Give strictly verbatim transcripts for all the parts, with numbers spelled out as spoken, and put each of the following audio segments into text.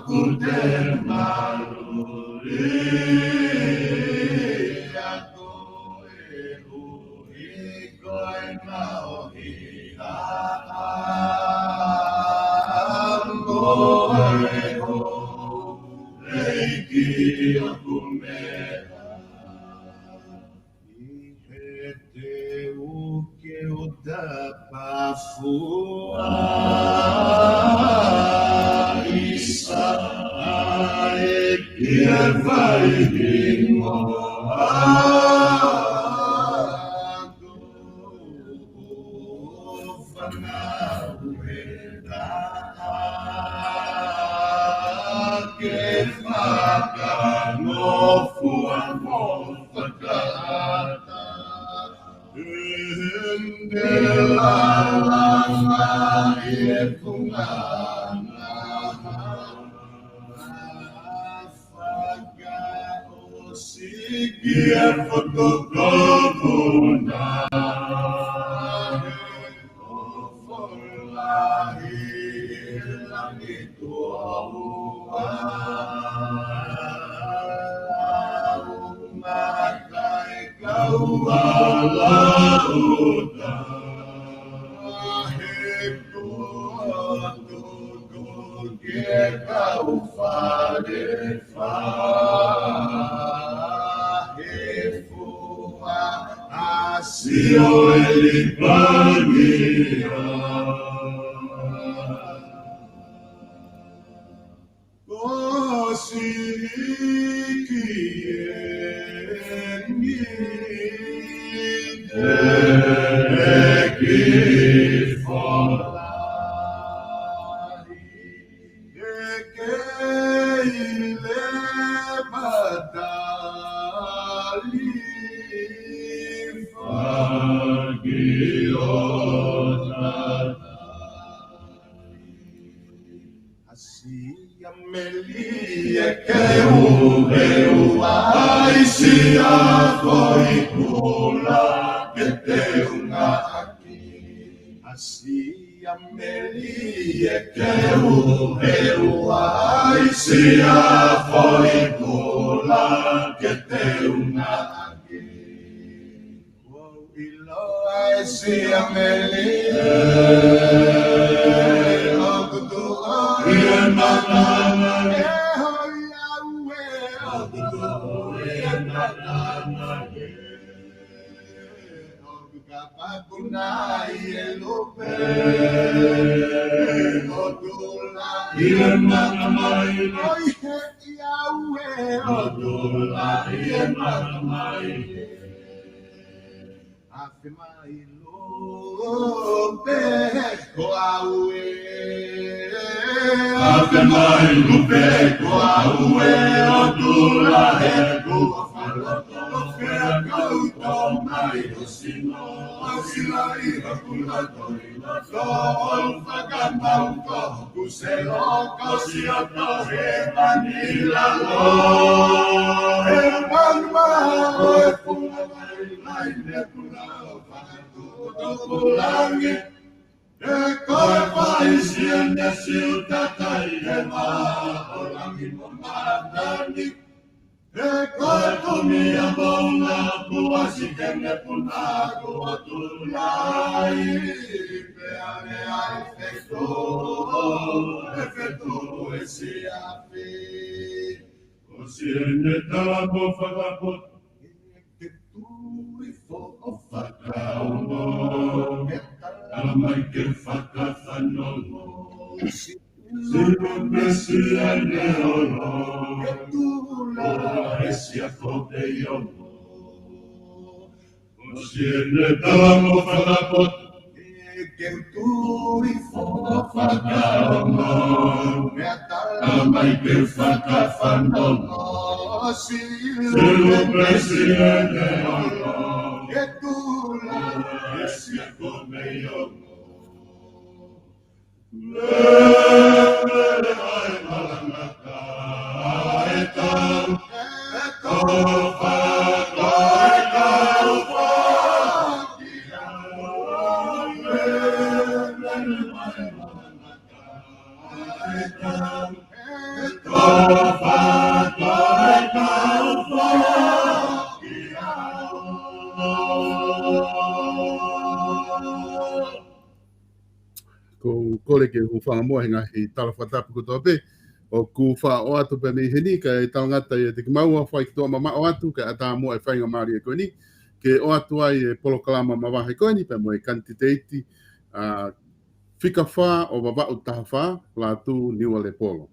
Ko te malu ia ko e ʻuhi ko e maʻohi ʻa ʻAmo e houʻeiki ʻoku meʻa ʻi he teu ke u tapafua ʻIsaʻake vai hingoa ʻoku fanauʻi ʻa ke fakanofua mo fakaʻatā. Hende lalanga ʻi he funga fakaʻosi ki he foto ko Puna. Ofo lahi ʻi langi tuʻo ua. Au makai kau ala uta. He tuʻo tuku ke kau fale fā. He fua ʻa Sioeli Pangia. Ko Sikieli Teʻeki Fola. He kei leva tali fakiota. ʻAsi ʻa Melie ke uheu ʻa ʻIsia foʻi kula ke teunga ʻaki. ʻAsi ʻa Melie ke uheu ʻa ʻIsia foʻi kula ke teunga ʻaki. ʻIlo ʻa ʻIsia Melie ʻoku tuʻu ʻi he matangi. ʻE hoi au ē ʻoku tuʻu ʻi he matangi. ʻOku kapakuna ʻi he lupe ʻo Tula ʻi he matangi. ʻOi he ʻi au ē ʻo Tula ʻi he matangi. Afe mai lupe ko au ē. Afe mai lupe ko au ē ʻo Tula he kuo faloto ʻo fea kau tō mai ʻo sino ʻo sila ʻi hoku loto ʻi loto ʻo fakamau ko hoku selo ko sioto he mani lalo. He mani ma ʻo e funga mai mai ne puna ʻo fakatupu langi. He ko e fai siʻene siutaka ʻi he maʻa ʻo langi mo mātani. He ko e kumi ʻa Moʻunga Puasi ke ne puna ʻo Tula ai. Pea ne ʻai fetuʻu, ʻe fetuʻu ʻe Siafi. ʻO siʻene tala mo fakapotu. Ke tui foʻo fakaongo. Ke tala mai ke fakafanongo. Silu Mesia ne olo. Ke tula ʻe Siakope ʻIongo. ʻO siʻene tala mo fakapotu. Ke tui foʻo fakaongo. Ke tala mai ke fakafanongo. Silu Mesia ne olo. Ke tula ʻe Siakope ʻIongo. Ko u kole ke u hūfanga muʻa he ngaahi tala fakatapu kotoa pē. ʻOku faʻa ʻoatu pē mei heni, kae talangata ia te kimaua fai ki tuʻa mamaʻo atu, kae ʻatā muʻa e faingamālie ko eni ke ʻoatu ai e polokalama mavahe ko eni, pea mo e kanititeiti, ʻa, fika fā ʻo Vavaʻu taha fā, Lātū Niualepolo.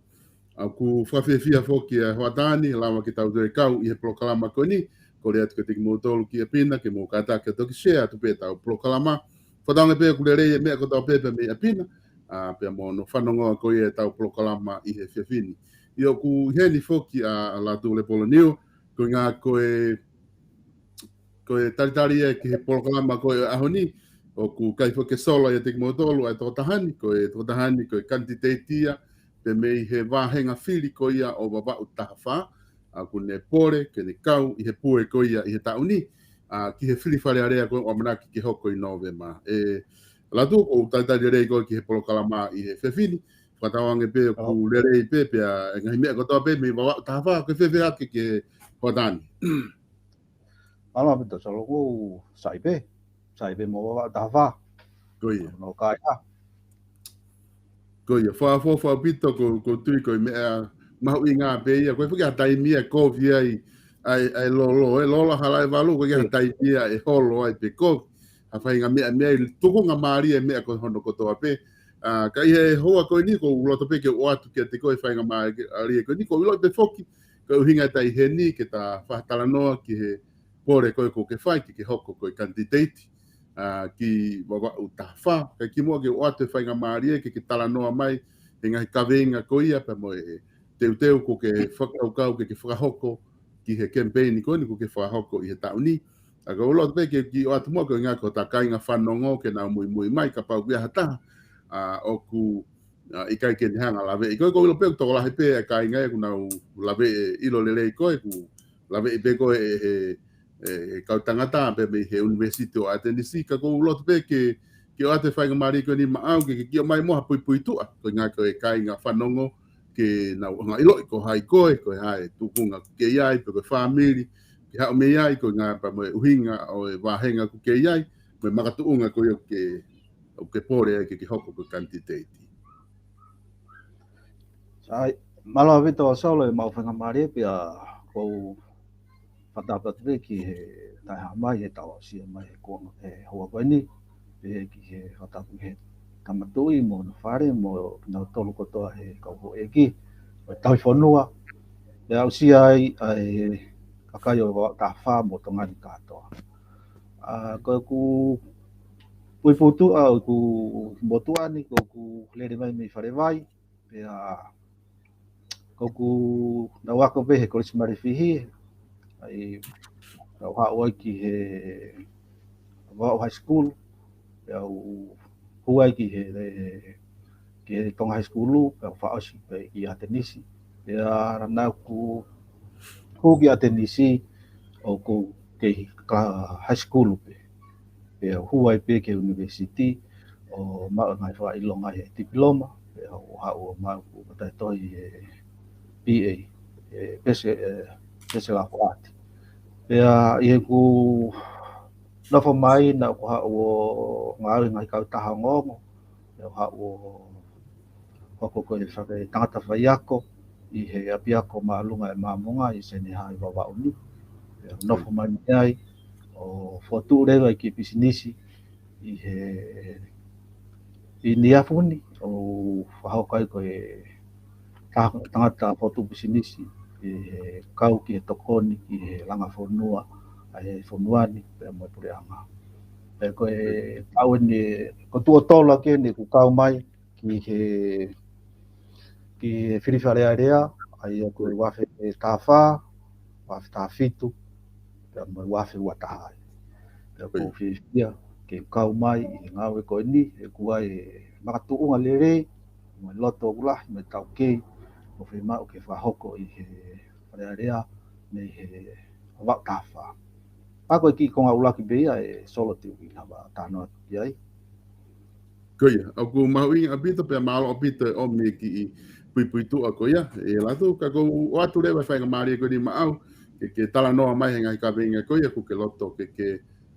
ʻOku fakafiefia foki ʻa e hoʻatā ni, lava ke tau toe kau ʻi he polokalama ko eni, kole atu kiate kimoutolu ki ʻapi na, ke mou kātaki ʻo toki share atu pē ʻetau polokalama. Fakatauange pē ʻoku lelei e meʻa kotoa pē pea mei ʻapi na, ʻa, pea mo hono fanongoa ko ia ʻetau polokalama ʻi he efiafi ni. ʻIo, ʻoku ʻi heni foki ʻa, ʻa Lātū Lepolo Niua, ko e ʻuhinga ko e ko e talitali ia ki he polokalama ko e ʻaho ni, ʻoku ʻikai foki ke sola ia te kimoutolu ʻa e tokotaha ni, ko e tokotaha ni, ko e kanititeiti ia, pea mei he vāhenga fili ko ia ʻo Vavaʻu taha fā, ʻa, ʻoku ne pole, ke ne kau ʻi he pue ko ia ʻi he taʻu ni, ʻa, ki he fili Fale Alea ko e ʻamanaki ke hoko ʻi Nōvema. ʻE, Lātū, ʻoku ou talitali lelei koe ki he polokalama ʻi he efiafi ni, fakatauange pē ʻoku lelei pē, pea e ngaahi meʻa kotoa pē mei Vavaʻu taha fā, ko e fēfē hake ki he hoʻatā ni? Mālō ʻaupito, Solo, ʻoku ou sai pē, sai pē mo Vavaʻu taha fā. Ko ia. No kai a. Ko ia, fakaʻofoʻofa ʻaupito, ko, ko u tui ko e meʻa mahuʻinga pē ia, ko e fika taimi ia kovi ai, ʻa e, ʻa e lolo, e lolo hala e valu, ko e taimi ia ʻe holo ai pē kovi. Ha faʻahinga meʻa, meʻa ʻi tukunga mālie e meʻa ko hono kotoa pē. ʻA, ka ʻi he houa ko eni ʻoku ou loto pē ke u ʻoatu kiate koe e faingamālie ko eni, ʻoku ou ʻilo pē foki, ko e ʻuhinga ʻetau ʻi heni ke ta fakatalanoa ki he pole ko ē ʻoku ke fai ke ke hoko ko e kanititeiti, ʻa, ki Vavaʻu taha fā. Kae kimuʻa ke u ʻoatu e faingamālie ke ke talanoa mai he ngaahi kaveinga ko ia pea mo e teuteu ʻoku ke fakakaukau ke ke fakahoko ki he kemipeini ko eni ʻoku ke fakahoko ʻi he taʻu ni. ʻA, ʻoku ou loto pē ke kiʻi ʻoatu muʻa ko e ʻuhinga ko ʻeta kāinga fanongo ke nau muimui mai kapau ʻoku ʻi ai ha taha, ʻa, ʻoku, ʻa, ʻikai ke ne hanga ʻo laveʻi koe. ʻOku ou ʻilo pē ʻoku tokolahi pē e kāinga ia ʻoku nau laveʻi, ʻilo lelei koe, ʻoku laveʻi pē koe ʻe he, ʻe he kau tangata pē mei he ʻUnivēsiti ʻo ʻAtenisi, ka ʻoku ou loto pē ke, ke ʻoatu e faingamālie ko eni maʻau ke, ke kiʻi ʻomai muʻa ha puipuituʻa, ko e ʻuhinga ko e kāinga fanongo, ke nau hanga ʻo ʻiloʻi ko hai koe, ko e hā e tukunga ʻoku ke ʻi ai, pe ko e fāmili ʻoku ke haʻu mei ai, ko e ʻuhinga pea mo e ʻuhinga ʻo e vāhenga ʻoku ke ʻi ai, mo e makatuʻunga ko ia ʻoku ke, ʻoku ke pole ai ke ke hoko ko e kanititeiti. Sai, mālō ʻaupito Solo e maʻu faingamālie pea ʻoku ou fakatapu atu pē ki he taʻehāmai, he tau aʻusia mai he kuonga, he houa ko eni, pea ki he fakatapu ki he Tama Tuʻi mo hono fale mo kinautolu kotoa he kau houʻeiki ʻo e Tauhi Fonua, pea aʻusia ai ʻa e kakai ʻo Vavaʻu taha fā mo Tonga ni kātoa. ʻA, ko ʻeku puipuituʻa, ʻeku motuʻa ni, ko ʻeku lele mai mei Falevai, pea ko ʻeku nau ako pē he Kolisi Malifihi, ʻa ia naʻá ku haʻu ai ki he Vavaʻu High School, pea u hū ai ki he, ki he Tonga High School, pea u fakaʻosi pē ki ʻAtenisi. Pea naʻá ku hū ki ʻAtenisi ʻoku ou kei high school pē. Pea u hū ai pē ki he ʻunivēsiti ʻo maʻu e ngaahi fakaʻilonga he tipiloma, pea u haʻu ʻo maʻu ʻeku fakataha tohi he B A, e Base-, e Bachelor of Art. Pea ʻi heʻeku nofo mai naʻá ku haʻu ʻo ngāue he ngaahi kautaha ongoongo, pea u haʻu ʻo hoko ko e faka-, tangata faiako ʻi he ʻapiako māʻolunga ʻa e Māmonga ʻi Senehā ʻi Vavaʻu ni. Pea u nofo mai mei ai ʻo fokotuʻu leva e kiʻi pisinisi ʻi he, ʻi Niafu ni, ʻo fakahoko ai ko e ta-, tangata fokotuʻu pisinisi ʻi he kau ki he tokoni ki he langa fonua ʻa e fonua ni pea mo e puleʻanga. Pea ko e taʻu eni, ko e tuʻo tolu ʻeni ʻeku kau mai ki he, ki he fili Fale Alea, ʻa ia ko e ua afe taha fā, ua afe taha fitu, pea mo e ua afe ua taha. Pea ʻoku ou fiefia ke kau mai ʻi he ngāue ko eni, he ʻoku ʻi ai e makatuʻunga lelei, mo e loto ʻoku lahi, mo e taukei ʻoku fiemaʻu ke fakahoko ʻi he Fale Alea mei he Vavaʻu taha fā. Pea ko e kiʻi konga ʻuluaki pē ia ʻe Solo te u kiʻi lava talanoa atu ki ai. Ko ia, ʻoku mahuʻinga ʻaupito pea mālō ʻaupito e ʻomi e kiʻi puipuituʻa ko ia, ʻe Latu, ka ʻoku ou ʻoatu leva e faingamālie ko eni maʻau, ke, ke talanoa mai he ngaahi kaveinga ko ia, ʻoku ke loto ke, ke,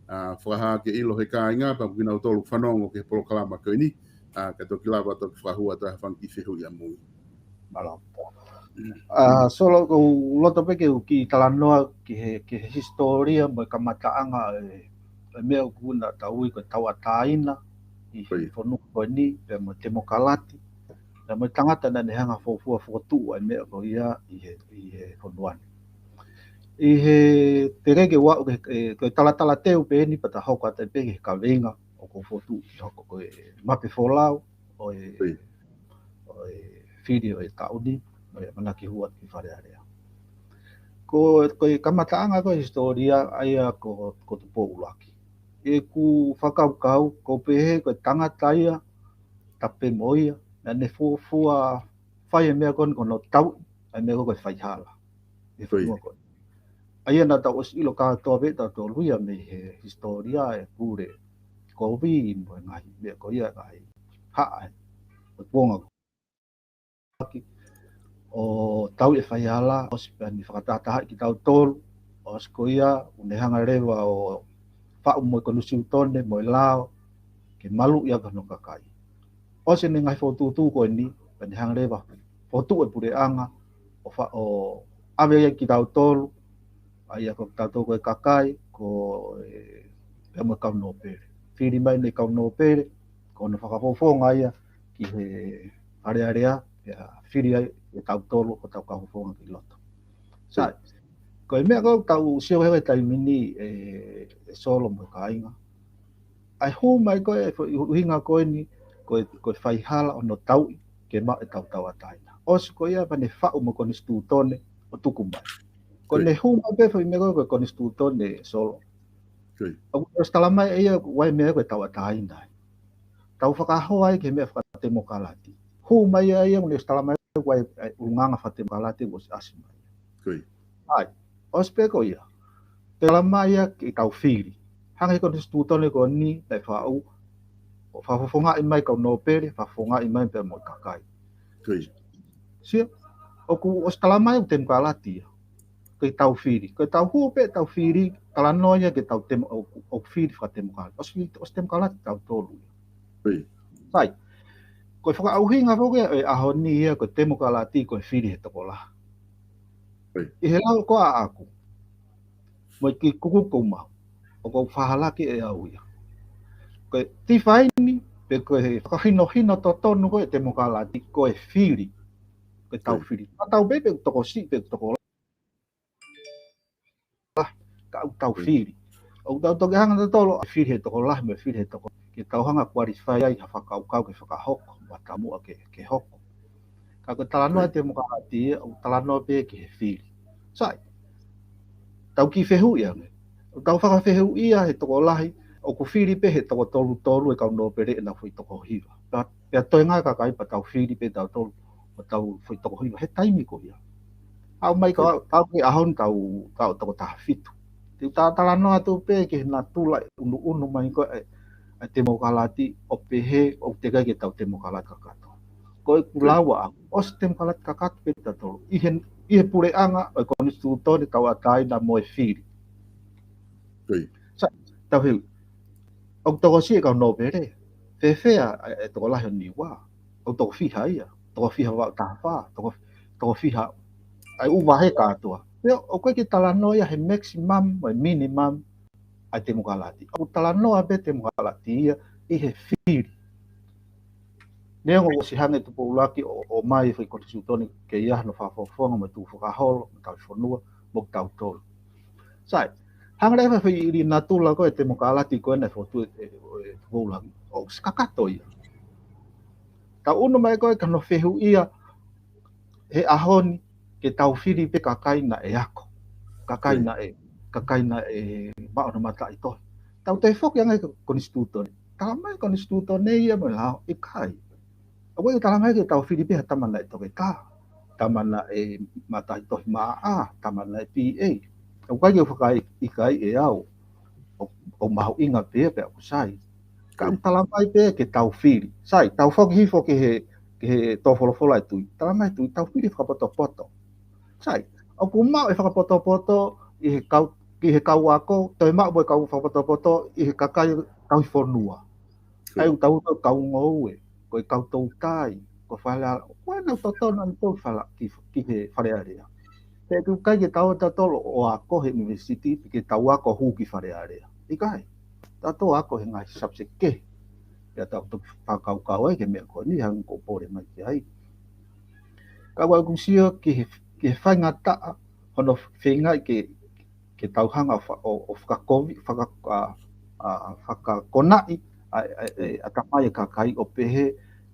ʻa, fakahā ke ʻilo he kāinga, pea mo kinautolu fanongo ki he polokalama ko eni, ʻa, ka toki lava toki fakahū atu ha fanga kiʻi fehuʻi ʻamui. Mālō. ʻA, Solo, ʻoku ou loto pē ke u kiʻi talanoa ki he, ki he hisitōlia mo e kamataʻanga e, e meʻa ʻoku na tau ui ko e tauʻatāina ʻi he fonua ko eni, pea mo e temokalati, pea mo e tangata naʻa ne hanga ʻo fuofua fokotuʻu ʻa e meʻa ko ia ʻi he, ʻi he fonua ni. ʻI he, teʻeki ke u aʻu ki he, e, ko e talatala teu pē eni pea ta hoko atu pē ki he kaveinga ʻoku ou fokotuʻu ʻi hoku ko e mape folau ʻo e, ʻo e fili ʻo e taʻu ni, ʻo e ʻamanaki hū atu ki Fale Alea. Ko, ko e kamataʻanga ko e hisitōlia ʻa ia ko, ko Tupou ʻUluaki. ʻI heʻeku fakakaukau, ʻoku ou pehē ko e tangata ia, tapu pē mo ia, naʻa ne fuofua fai e meʻa ko eni ko hono tauʻi ʻa e meʻa ko e faihala ʻi he fonua ko eni. ʻA ia naʻa tau ʻosi ʻilo kātoa pē tautolu ia mei he hisitōlia e pule kovi mo e ngaahi meʻa ko ia ngaahi haʻa e kuonga ʻo tauʻi e faihala, ʻosi pē ʻa eni fakatahatahaʻi kitautolu, ʻosi ko ia, ʻoku ne hanga leva ʻo faʻu mo e konisitūtone mo e lao, ke maluʻi ʻaki hono kakai. ʻOsi ʻene ngaahi fokotuʻutuʻu ko eni, pea ne hanga leva fokotuʻu e puleʻanga, ʻo fa-, ʻo ʻave ia kitautolu, ʻa ia ko kitautolu ko e kakai, ko e, pea mo e kau nōpele. Fili mai ʻene kau nōpele, ko hono fakafofonga ia ki he Fale Alea, pea fili ai ʻe tautolu ko hotau kau fofonga ki loto. Sai, ko e meʻa ko ē ʻoku tau sio ki ai he taimi ni e, e Solo mo e kāinga. ʻA e hū mai ko ē, e foʻi ʻuhinga ko eni, ko e, ko e faihala hono tauʻi ke maʻu e tau tauʻatāina. ʻOsi ko ia pea ne faʻu mo e konisitūtone ʻo tuku mai. Ko ʻene hū mai pē foʻi meʻa ko ē ko e konisitūtone, Solo, ʻoku ʻosi tala mai ʻe ia ʻoku ʻi ai e meʻa ko e tauʻatāina. Tau fakahoa ai ki he meʻa fakatemokalati. Hū mai ʻa ia ʻoku ne ʻosi tala mai ʻoku ʻi ai e ʻulungaanga fakatemokalati ʻoku ʻosi ʻasi mai. ʻAi, ʻosi pē ko ia. Tala mai ia ke tau fili. Hangē ko e konisitūtone ko eni naʻe faʻu, ʻo fakafofongaʻi mai kau nōpele, fakafofongaʻi mai pea mo e kakai. Sio, ʻoku ʻosi tala mai ʻoku temokalati ia. Ke tau fili. Ke tau hū pē tau fili, talanoa ia ke tau temo-, ʻoku, ʻoku fili fakatemokalati. ʻOsi, ʻosi temokalati tautolu ia. Sai, ko e fakaʻuhinga foki e ʻaho ni ia ko e temokalati ko e fili he tokolahi. ʻI he lau ko ē ʻaʻaku, mo e kiʻi kuku ʻoku ou maʻu, ʻoku ou fakahalaki ʻe au ia. Ko e tifaini, pe ko e fakahinohino totonu ko ē e temokalati, ko e fili. Ko e tau fili. Ka tau pē, pe tokosiʻi, pe tokolahi, ka ʻoku tau fili. ʻOku tau toki hanga tautolu ʻo fili he tokolahi, mo e fili he toko. Ke tau hanga ʻo qualify ai ha fakakaukau ke fakahoko, mo ha taumuʻa ke, ke hoko. Ka ko e talanoa e temokalati ia, ʻoku talanoa pē ki he fili. Sai, tau kiʻi fehuʻi ange. ʻOku tau fakafehuʻia he tokolahi, ʻoku fili pē he toko tolu tolu e kau nōpele ʻenau foʻi toko hiva. Pea, pea toe ngata kakai pea tau fili pē tautolu, ʻo tau foʻi toko hiva he taimi ko ia. Aʻu mai ka, tau ki he ʻaho ni tau, tau toko taha fitu. Te u ta-, talanoa atu pē ki he natula e ʻunuʻunu mai ko ē e, e temokalati ʻo pehē ʻoku teʻeki ai ke tau temokalati kakato. Ko ʻeku lau ʻaʻaku, ʻosi temokalati kakato pē tautolu. ʻI he, ʻi he puleʻanga ʻo e konisitūtone tauʻatāina mo e fili. Sai, tau fehuʻi. ʻOku tokosiʻi e kau nōpele. Fēfē ʻa e, e tokolahi ʻo Niua? ʻOku toko fiha ia. Toko fiha valu taha fā. Toko, toko fiha. ʻA e ʻū vahe kātoa. Pea ʻoku ʻikai ke talanoa ia he maximum mo e minimum ʻa e temokalati. ʻOku talanoa pē temokalati ia ʻi he fili. Neongo ʻosi hanga ʻe Tupou ʻUluaki ʻo, ʻo ʻomai e foʻi konisitūtone ke ʻi ai hano fakafofonga mo e tukufakaholo, mo e tauhi fonua, mo kitautolu. Sai, hanga leva e foʻi ʻili natula ko ē e temokalati ko ē naʻe fokotuʻu ʻe, ʻe, ʻe Tupou ʻUluaki. ʻOsi kakato ia. Tau ʻunu mai ko ē ki hono fehuʻia he ʻaho ni, ke tau fili pē kakai naʻe ako. Kakai naʻe, kakai naʻe maʻu hono mataʻitohi. Tau toe foki ange ki he konisitūtone. Tala mai e konisitūtone ia mo e lao, ʻikai. ʻOku ʻikai ke tala mai ke tau fili pē ha tama naʻe toketā, tama naʻe mataʻitohi maʻa, tama naʻe B A. ʻOku ʻikai ke u fakaʻikaiʻi ʻe au ʻoku, ʻoku mahuʻinga pē pea ʻoku sai. Ka ʻoku tala mai pē ke tau fili. Sai, tau foki hifo ki he, ki he tō folofola e tui. Tala mai e tui, tau fili fakapotopoto. Sai, ʻoku maʻu e fakapotopoto ʻi he kau, ki he kau ako, toe maʻu mo e kau fakapotopoto ʻi he kakai tauhi fonua. ʻA ia ʻoku tau ʻi he kau ngoue, ko e kau toutai, ko e fale alea, ko e nau totonu ʻa e tau fala, ki, ki he Fale Alea. Pea ʻoku ʻikai ke tau tautolu ʻo ako he university, pe ke tau ako hū ki Fale Alea. ʻIkai, tau tautolu ako he ngaahi subject kehe. Pea tau toki fakakaukau ai ki he meʻa ko eni, hangē ko e pole mai ki ai. Ka ʻoku ou sio ki he, ki he faingataʻa, hono feingaʻi ke, ke tau hanga ʻo fa-, ʻo, ʻo fakakovi, faka-, ʻa, ʻa, fakakonaʻi ʻa, ʻa, ʻa, ʻatamai e kakai ʻo pehē,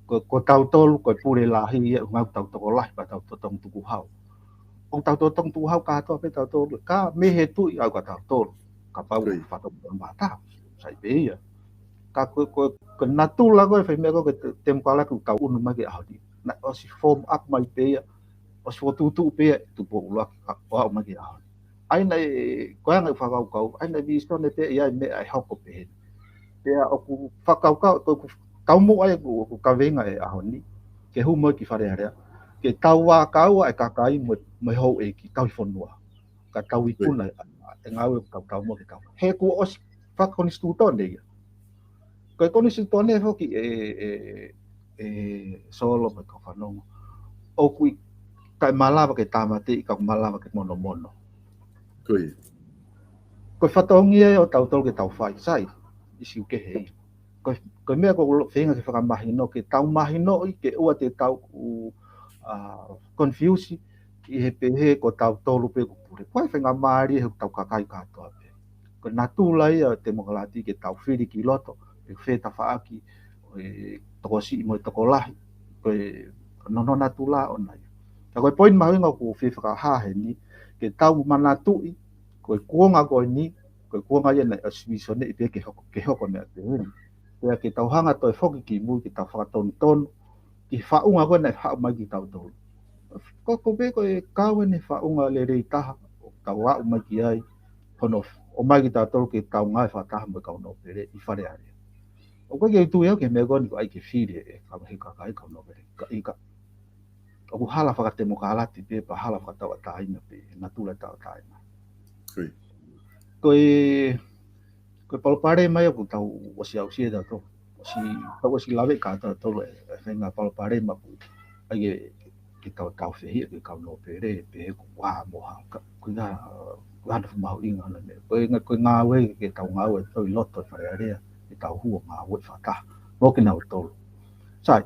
ko, ko tautolu, ko e pule lahi ia, ʻoku tau tokolahi, pea tau totongi tukuhau. ʻOku tau totongi tukuhau kātoa pē tautolu, ka mei he tui ʻoku ʻikai ko tautolu, kapau ʻoku fakatomutomu mata, sai pē ia. Ka ko, ko, ko e natula ko e fai meʻa ko e te-, temokalati ʻoku tau unu mai ki he ʻaho ni. Naʻe ʻosi form up mai pē ia, ʻosi fokotuʻutuʻu pē ia, Tupou ʻUluaki ka, ʻo aʻu mai ki he ʻaho ni. ʻA ia naʻe, ko e anga e fakakaukau, ʻa ia naʻe vīsone pē ia e meʻa ʻe hoko pehē ni. Pea ʻoku fakakaukau, ko ʻeku taumuʻa ia ʻoku, ʻoku kaveinga e ʻaho ni, ke hū mai ki Fale Alea, ke tau vākaua e kakai mo, mo e houʻeiki, tauhi fonua. Ka tau ikuna e, e ngāue ʻoku tau taumuʻa ke tau. He kuo ʻosi fakakonisitūtone ia. Ko e konisitūtone foki e, e, e Solo mo e kau fanongo. ʻOku ʻikai malava ke tāmateʻi ka ʻoku malava ke monomono. Ko e fatongia ia ʻo tautolu ke tau fai, sai, ʻisiū kehe ia. Ko, ko e meʻa ʻoku ou feinga ke fakamahino, ke tau mahinoʻi, ke ʻoua te tau, ʻa, confuse, ʻi he pehē ko tautolu pē ʻoku pule. Ko e faingamālie he ʻoku tau kakai kātoa pē. Ko e natula ia e temokalati ke tau fili ki loto, pe fetafaʻaki, ʻo e tokosiʻi mo e tokolahi, ko e nono natula ʻona ia. Ka ko e poini mahuʻinga ʻoku ou fie fakahā heni, ke tau manatuʻi, ko e kuonga ko eni, ko e kuonga ia naʻe ʻosi vīsoneʻi pē ke hoko, ke hoko meʻa pehē ni. Pea ke tau hanga toe foki ki mui, ke tau fakatonutonu, ki he faʻunga ko ē naʻe haʻu mai kia tautolu. Ko, ko pē ko e kau eni faʻunga lelei taha, ʻo tau aʻu mai ki ai, hono, ʻomai kia tautolu ke tau ngāue fakataha mo e kau nōpele ʻi Fale Alea. ʻOku ʻikai ke u tui au ki he meʻa ko eni ko ai ke fili e, kau he kakai kau nōpele, ka ʻikai. ʻOku hala fakatemokalati pē, pea hala fakatauʻatāina pē, natula tauʻatāina. Ko e, ko e palopalema ia ʻoku tau ʻosi aʻusia tautolu. ʻOsi, tau ʻosi lave ka tautolu e, e faʻahinga palopalema ʻoku ʻai ke, ke tau, tau fehiʻa ki he kau nōpele, pehē ko e ʻuha mo ha, ka, ko e ʻuha, ko e ʻuha naʻe fuʻu mahuʻinga ʻona meʻa. Ko e ngā-, ko e ngāue ke tau ngāue ʻi loto Fale Alea, ke tau hū ʻo ngāue fakataha mo kinautolu. Sai,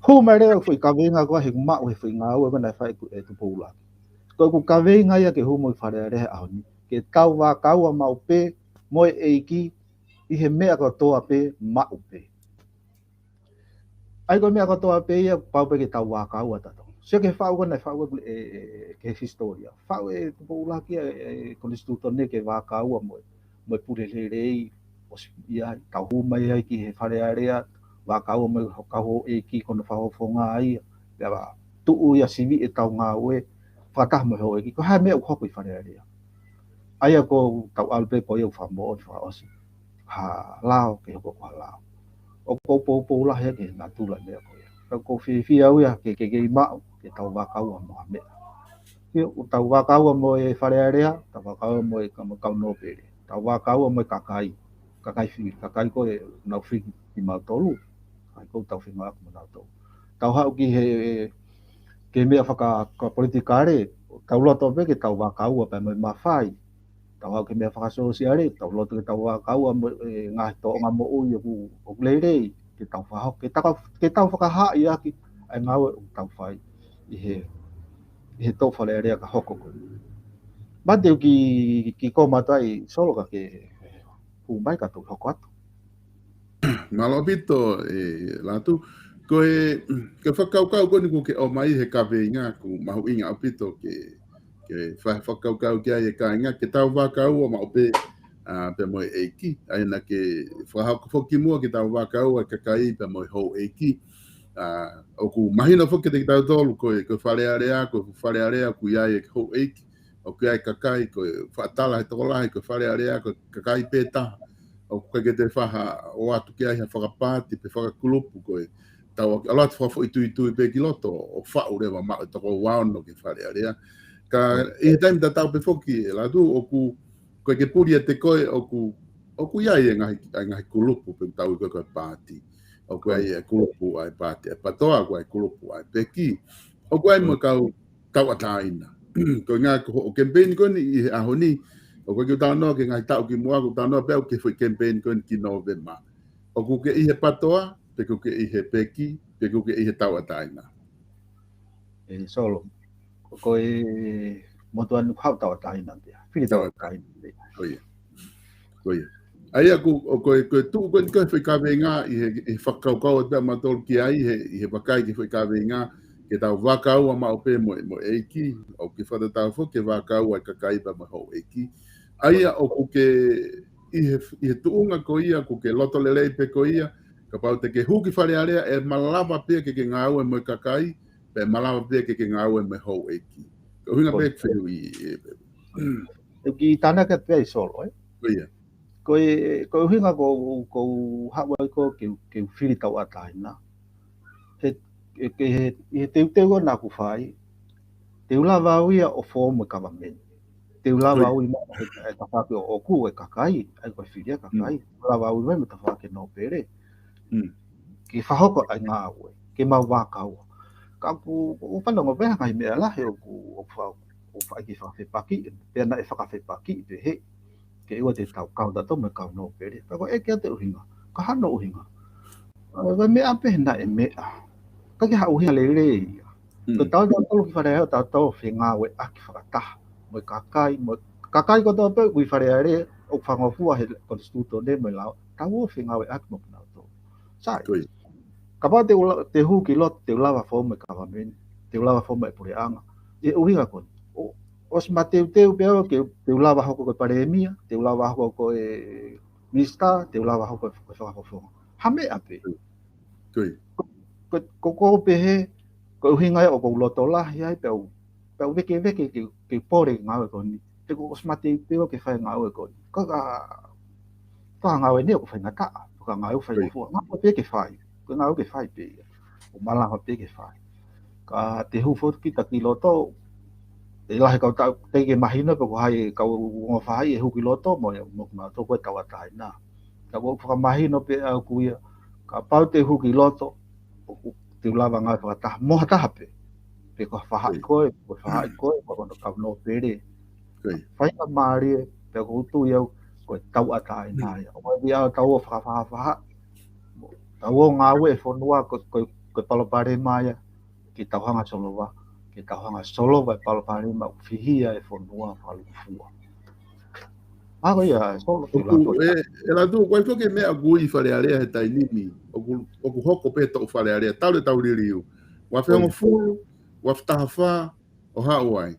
hū mai leva foʻi kaveinga ko ē he ʻoku maʻu he foʻi ngāue ko ē naʻe fai ʻe Tupou ʻUluaki. Ko ʻeku kaveinga ia ke hū mai ki Fale Alea he ʻaho ni, ke tau vākaua maʻu pē mo e ʻEiki ʻi he meʻa kotoa pē maʻu pē. ʻA ia ko e meʻa kotoa pē ia pau pē ke tau vākaua tautolu. Sio ki he faʻu ko ē naʻe faʻu ʻe, ʻe, ʻe, ki he hisitōlia. Faʻu ʻe Tupou ʻUluaki e, e konisitūtone ke vākaua mo e, mo e pule lelei, ʻosi ia, tau hū mai ai ki he Fale Alea, vākaua mo e kau houʻeiki ko hono fakafofonga ia, pea tuʻu ia sivi ʻetau ngāue, fakataha mo e houʻeiki, ko e hā e meʻa ʻoku hoko ʻi Fale Alea. ʻA ia ko ʻetau ʻalu pē ko ia ʻo fakamoʻoni fakaʻosi, ha lao ke hoko ko ha lao. ʻOku ou poupou lahi ki he natula meʻa ko ia. Ka ʻoku ou fiefia au ia ke, ke kei maʻu, ke tau vākaua mo ha meʻa. Ke ʻoku tau vākaua mo e Fale Alea, tau vākaua mo e kau, kau nōpele. Tau vākaua mo e kakai, kakai fili, kakai ko ē nau fili kimautolu, kakai ko ē tau feinga ʻo ako mo nautolu. Tau haʻu ki he, ki he meʻa faka-, fakapolitikale, tau loto pē ke tau vākaua pē mo e mafai. Tau haʻu ki he meʻa fakasōsiale, tau loto ke tau vākaua mo e ngaahi tōʻonga moʻui ʻoku, ʻoku lelei, ke tau fakahoko, ke tau, ke tau fakahaaʻi ʻaki ʻa e ngāue ʻoku tau fai ʻi he, ʻi he tō Fale Alea ka hoko ko ē. Mate u ki, ki koma tai Solo ka ke hū mai ka toki hoko atu. Mālō ʻaupito, ʻe Latu. Ko e, ko e fakakaukau ko eni ʻoku ke ʻomai he kaveinga ʻoku mahuʻinga ʻaupito ke, ke fa-, fakakaukau ki ai e kāinga, ke tau vākaua maʻu pē, ʻa, pea mo e ʻEiki, ʻa ia naʻa ke fakahoko foki muʻa ke tau vākaua e kakai pea mo e houʻeiki. ʻA, ʻoku mahino foki kiate kitautolu, ko e, ko e Fale Alea, ko e Fale Alea ʻoku ʻi ai e houʻeiki, ʻoku ʻi ai e kakai, ko e faʻa tala he tokolahi, ko e Fale Alea, ko e kakai pē taha. ʻOku ʻikai ke toe faʻa ʻoatu ki ai ha fakapaati pe fakakulupu, ko e tau ʻalu atu fakafoʻituitui pē ki loto ʻo faʻu leva maʻu e toko ua ono ki Fale Alea. Ka ʻi he taimi tatau pē foki ʻe Lātū ʻoku, ko e ke puli ʻa te koe ʻoku, ʻoku ʻi ai e ngaahi, e ngaahi kulupu pē tau ui ko e ko e paati. ʻOku ʻi ai e kulupu ʻa e paati ʻa e PATOA, ʻoku ʻi ai e kulupu ʻa e peki. ʻOku ʻi ai mo e kau tauʻatāina. Ko e ngaahi ko hoʻo kemipeini ko eni ʻi he ʻaho ni, ʻoku ʻikai ke u talanoa ki he ngaahi taʻu kimuʻa, ʻoku ou talanoa pē au ki he foʻi kemipeini ko eni ki Nōvema. ʻOku ke ʻi he PATOA, pe ʻoku ke ʻi he peki, pe ʻoku ke ʻi he tauʻatāina. ʻE Solo, ko e motuʻa ni ʻoku haʻu tauʻatāina pē ia. Fili tauʻatāina pē ia. Ko ia. Ko ia. ʻA ia ʻoku, ʻoku, ko e, ko e tuʻu ko eni ko e foʻi kaveinga ʻi he, ʻi he fakakaukau ʻa mautolu ki ai, he, ʻi he vakai ki he foʻi kaveinga, ke tau vaka ua maʻu pē mo, mo e ʻEiki, ʻoku ke fakatatau foki ke vaka ua e kakai pea mo e houʻeiki. ʻA ia ʻoku ke, ʻi he, ʻi he tuʻunga ko ia, ʻoku ke loto lelei pē ko ia, kapau te ke hū ki Fale Alea, ʻe malava pē ke ke ngāue mo e kakai, pea malava pē ke ke ngāue mo e houʻeiki. Ko e ʻuhinga pē ke fehuʻi, ʻe, ʻE ki tānaki atu pē ʻa Solo, ē? Ko ia. Ko e, ko e ʻuhinga ko, ko haʻu ai ko ke, ke fili tauʻatāina. He, he, he, he teuteu ʻoku ou fai, te u lava au ia ʻo foomu e kavameni. Te u lava au ia mo e, e tafaʻaki ʻoʻoku e kakai, ʻa ia ko e fili ʻa e kakai. Te u lava au ia mo e tafaʻaki nōpele. Ke fakahoko ʻa e ngāue, ke mau vaka ua. Ka ʻoku, ʻoku fanongo pē ha ngaahi meʻa lahi ʻoku, ʻoku fa-, ʻoku fai ke fakafepakiʻi, pea naʻe fakafepakiʻi pehē, ke ʻoua te tau kau tautolu mo e kau nōpele. Pea ko e ʻeke atu e ʻuhinga, ko e hā hono ʻuhinga. ʻA, ko e meʻa pē naʻe meʻa. ʻIkai ke ha ʻuhinga lelei ia. Ko tautolu ki Fale Alea ʻoku tau fengāueʻaki fakataha. Mo e kakai, mo e kakai kotoa pē ʻoku ʻi Fale Alea, ʻoku fangofua he konisitūtone mo e lao, tau ō fengāueʻaki mo kinautolu. Sai. Ko ia. Kapau te u la-, te u hū ki loto, te u lava foomu e kavameni, te u lava foomu e puleʻanga. ʻI he ʻuhinga ko eni. ʻO, ʻosi mateuteu pē au ke, te u lava hoko ko e palēmia, te u lava hoko ko e minisitā, te u lava hoko ko e fakafofonga. Ha meʻa pē. Ko ia. Ko, ko, ko, ko pehē, ko e ʻuhinga ia ʻoku ou loto lahi ai, pea u, pea u vekeveke ke, ke pole ngāue ko eni. He kuo ʻosi mateuteu ke fai ngāue ko eni. Ko e ka, ko e ngāue ni ʻoku faingataʻa, ko e ngāue ʻoku faingofua. Ngāue pē ke fai, ko e ngāue ke fai pē ia. ʻOku malava pē ke fai. Ka te u hū foki kita ki loto, ʻe lahi kau tau, teʻeki ke mahino pe ko hai kau ongo faʻahi ʻe hū ki loto, mo, mo, mo, toko e tauʻatāina. Ka ʻoku fakamahino pē ʻe au ia, kapau te u hū ki loto, ʻoku te u lava ngāue fakataha, mo ha taha pē. Pe ko e faʻahi ko ē, ko e faʻahi ko ē, ko hono kau nōpele. Faingamālie, pea ʻoku ou tui au, ko e tauʻatāina ia. ʻOku ʻi ai ʻa e tau ō fakafaʻafaʻa, tau ō ngāue e fonua, ko, ko, ko e palopalema ia, ke tau hanga solova, ke tau hanga solova e palopalema ʻoku fihia e fonua fakalūkufua. Ako ia, Solo, ʻoku, ʻe, ʻe Lātū, ko e foki meʻa ʻoku ʻi Fale Alea he taimi ni, ʻoku, ʻoku hoko pē toʻu Fale Alea, talu e tau liliu. Ua fehongofulu, ua fetaha fā, ʻo haʻu ai.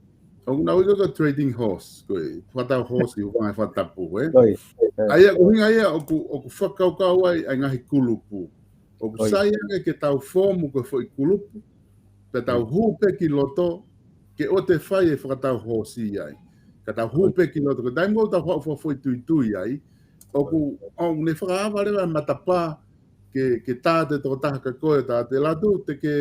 ʻOku nau ui ko e trading horse, ko e fakatau horse ʻi he ʻuhinga e fakatapu, ē? ʻA ia, ko e ʻuhinga ia, ʻoku, ʻoku fakakaukau ai, ʻa e ngaahi kulupu. ʻOku sai ange ke tau foomu ko e foʻi kulupu, pea tau hū pē ki loto, ke ʻoua te fai e fakatau horse ai. Ka tau hū pē ki loto, ko e taimi ʻoku tau haʻu fakafoʻituitui ai, ʻoku, ʻoku ne fakaava leva e matapā, ke, ke tā atu e tokotaha ka ko e tā atu e Lātū, te ke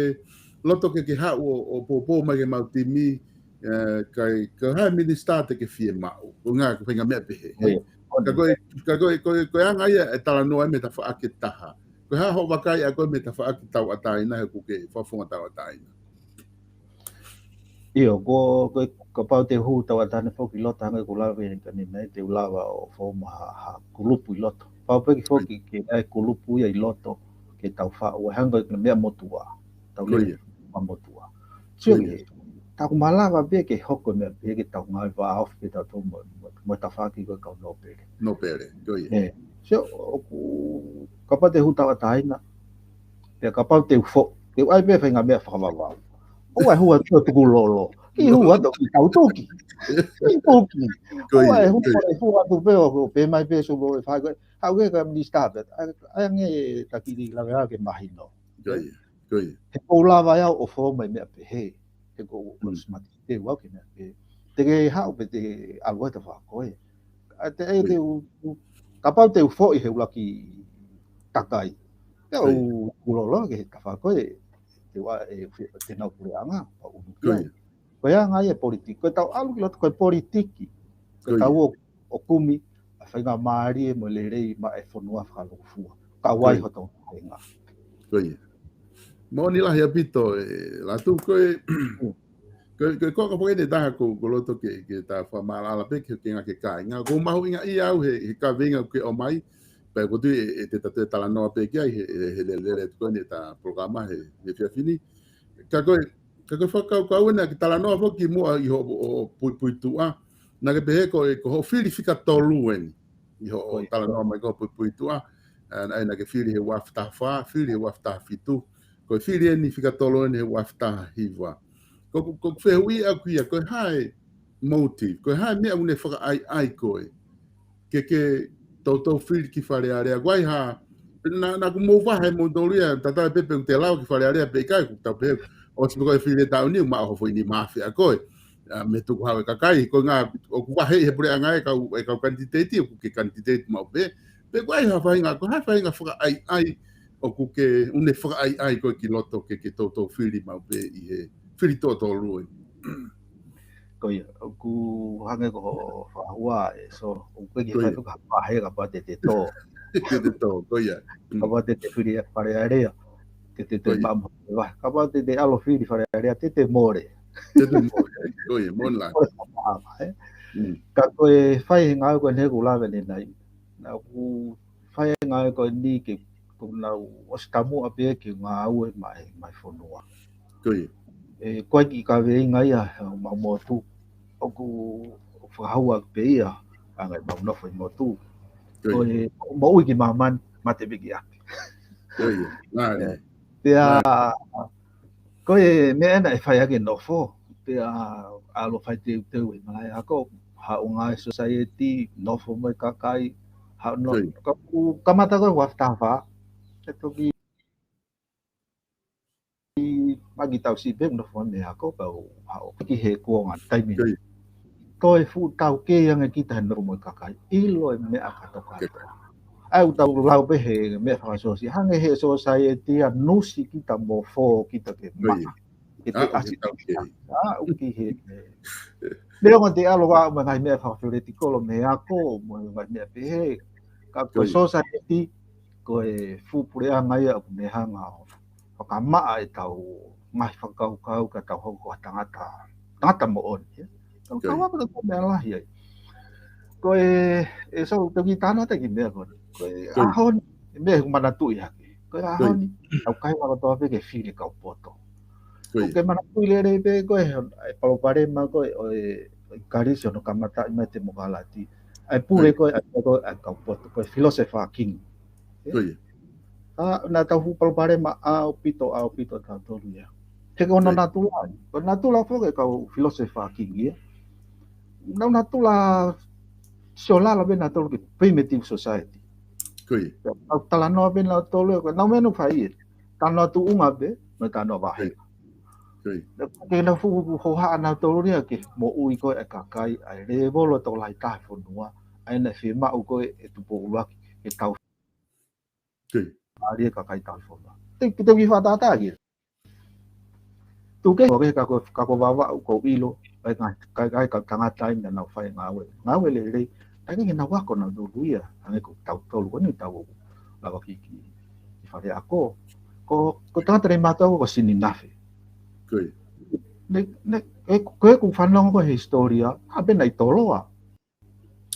loto ke ke haʻu ʻo, ʻo poupou mai ke mau timi, ē, kai, ka hai minisitā te ke fiemaʻu. Ko e ngaahi, ko e faʻahinga meʻa pehē, ē? Ka ko e, ka ko e, ko e, ko e anga ia e talanoa mei he tafaʻaki ʻe taha. Ko e hā hoʻo vakai ʻa koe mei he tafaʻaki tauʻatāina he ʻoku ke fakafofonga tauʻatāina. ʻIo, ko, ko, kapau te u hū tauʻatāina foki ki loto hangē ko e lave ʻeni ka ni nei, te u lava ʻo foomu ha, ha kulupu ʻi loto. Pau pē ke foki ke ʻai kulupu ia ʻi loto, ke tau faʻu, hangē ko e meʻa motuʻa. Tau lele meʻa motuʻa. Sio ki he, tā ʻoku malava pē ke hoko e meʻa pē ke tau ngāue vāofi pē tautolu mo, mo, mo e tafaʻaki ko e kau nōpele. Nōpele, ko ia. Ē, sio, ʻoku, kapau te u hū tauʻatāina, pea kapau te u foʻi, te u ʻai pē faʻahinga meʻa fakavavau. ʻOua ʻe hū atu ʻo tuku lolo. Ke hū atu ki tau tuki. Ki tuki. ʻOua ʻe hū atu pē ʻo, ʻo pehē mai pē Solo e fai ko ē. Haʻu ki he minisitā pē. ʻAi, ʻai ange taki lave ā ke mahino. Ko ia, ko ia. He ʻoku ou lava au ʻo foomu e meʻa pehē. He ʻoku, ʻoku ʻosi mateuteu au ki he meʻa pehē. Te ke haʻu pē te ʻalu atu fakako ē. ʻA te, ē, te u, u, kapau te u foʻi he ʻuluaki takai. Pea ʻoku ou lolo ki he tafaʻaki ko ē, te ua e, te nau puleʻanga, pea ʻunu ki ai. Ko ia. Ko e anga ia e politiki, ko e tau ʻalu ki loto ko e politiki. Ko e tau ʻo, ʻo kumi ʻa e faingamālie mo e lelei maʻa e fonua fakalūkufua. Kau ai hoto fainga. Ko ia. Moʻoni lahi ʻaupito e Latu, ko e, ko e, ko e, ko e, ko e taha ko, ko loto ke, ke ta fakamaʻalaʻala pē ke, ke ngā ke kāinga. Ko e mahuʻinga ia au he, he kaveinga ke ʻomai, pea ko e tui e, e te ta toe talanoa pē ki ai he, he, he lele, lele atu ko eni ta polokalama he, he efiafi ni. Ka ko e, ka ko e fakakaukau ena ke talanoa foki muʻa ʻi hoʻo, hoʻo puipuituʻa. Naʻa ke pehē ko e, ko hoʻo fili fika tolu eni. ʻI hoʻo talanoa mai ko e puipuituʻa. ʻA, naʻa, naʻa ke fili he ua afe taha fā, fili he ua afe taha fitu. Ko e fili eni fika tolu eni he ua afe taha hiva. Ko, ko, ko e fehuʻi ʻaku ia, ko e hā e motive, ko e hā e meʻa ʻoku ne fakaʻaiʻai koe ke, ke toutou fili ki Fale Alea. Ko ai ha, naʻa, naʻa ku mou vahe mo tolu ia, tatau ai pē pe ʻoku te lava ki Fale Alea pe ʻikai, ʻoku tau pehē, ʻosi pē ko e fili e taʻu ni, ʻoku maʻu hoʻo foʻi nima afe ʻa koe. ʻA, mei he tukuhau e kakai, ko e ʻuhinga ʻoku vahe ʻi he puleʻanga e kau, e kau kanititeiti, ʻoku ke kanititeiti maʻu pē. Pe ko ai ha faʻahinga, ko e hā e faʻahinga fakaʻaiʻai, ʻoku ke, ʻoku ne fakaʻaiʻai koe ki loto ke, ke toutou fili maʻu pē ʻi he, fili tuʻo tolu eni. Ko ia, ʻoku hangē ko hoʻo fakahua ē, so, ʻoku ʻikai ke fai ha vahe kapau te te tō. Te te tō, ko ia. Kapau te te fili Fale Alea, te te tō maʻu mo e vahe. Kapau te te ʻalu fili Fale Alea, te te mole. Te te mole, ko ia, moʻoni lahi. Mole fakaʻama, ē? Ka ko e fai he ngāue ko eni ʻoku lave ʻanenai. Naʻa ku fai e ngāue ko eni ke, ko nau ʻosi tamuʻa pē ke ngāue maʻa e, maʻa e fonua. Ko ia. ʻE, ko e kiʻi kaveinga ia, ʻa e mau motu. ʻOku, ʻoku fakahua pē ia, ʻa e ngaahi mau nofo ʻi motu. Ko ia. Ko e, moʻui ki māmani, mate pē ki ʻapi. Ko ia. Pea, ko e meʻa ena ʻe fai ʻaki e nofo. Pea, ʻalu fai teuteu he malaʻe ako. Haʻu ngāue society, nofo mo e kakai. Haʻu no, ka, ʻoku kamata ko e ua afe taha fā. ʻE toki maki tau siʻi pē nofo mei ako pea u haʻu ki he kuonga taimi. Ko ia. Toe fuʻu taukei ange kita he nofo mo e kakai. ʻIlo e meʻa kātoa. ʻA ia ʻoku tau lau pē he meʻa fakasōsiale. Hangē he society ʻa nusi kita mo fō kita ke maʻa. Ke te ʻasi kita. ʻA, ʻoku ki he. Meʻa ʻoku te ʻalu ʻo ʻomai ngaahi meʻa fakapolitikolo mei he ako, mo e ngaahi meʻa pehē. Ka ko e society, ko e fuʻu puleʻanga ia ʻoku ne hanga ʻo fakamaʻa ʻetau ngaahi fakakaukau ka tau hoko ko ha tangata, tangata moʻoni, ē. Tau kau ako tau meʻa lahi ai. Ko e, ʻe so, toki tānaki ki he meʻa ko eni. Ko e ʻaho ni, meʻa ʻoku manatuʻi hake. Ko e ʻaho ni, tau kāinga kotoa pē ke fili kau poto. ʻOku ke manatuʻi lelei pē ko e, e palopalema ko e, ʻo e, ʻo e Kalisi hono kamataʻi mai e temokalati. ʻA e pule ko e, ʻa e, ko e, ʻa e kau poto, ko e philosopher king. Ko ia. ʻA, naʻa tau fuʻu palopalema ʻaupito, ʻaupito tautolu ia. He ko hono natula ia. Ko e natula foki e kau philosopher king ia. Nau natula siolala pē nautolu ki he primitive society. Ko ia. Nau talanoa pē nautolu ia, ko e nau meʻa nau fai ia. Talanoa tuʻunga pē, mo e talanoa vahe. Ko ia. Ke nau fuʻu hohaʻa nautolu ia ke moʻui ko e kakai, ʻa e lēvolo tokolahi taha fonua, ʻa ia naʻe fiemaʻu ko e Tupou ʻUluaki, ke tau Ko ia. Mālie kakai tau fonua. Te, te, te ki fakatātā ki. Tuku kehe, ko e ka ko, ka ko Vavaʻu, ko ʻIlo, ʻa e ngaahi, ka, ka, ka tangata ia naʻa nau fai ngāue. Ngāue lelei, ʻa ia ke nau ako nautolu ia, hangē ko tautolu, ko eni tau lava ki, ki, ki fale ako. Ko, ko tangata lei mātou ko Sininafe. Ko ia. Ne, ne, e, ko e ʻoku fanongo ko e hisitōlia, ʻa pē naʻe ʻi Toloa.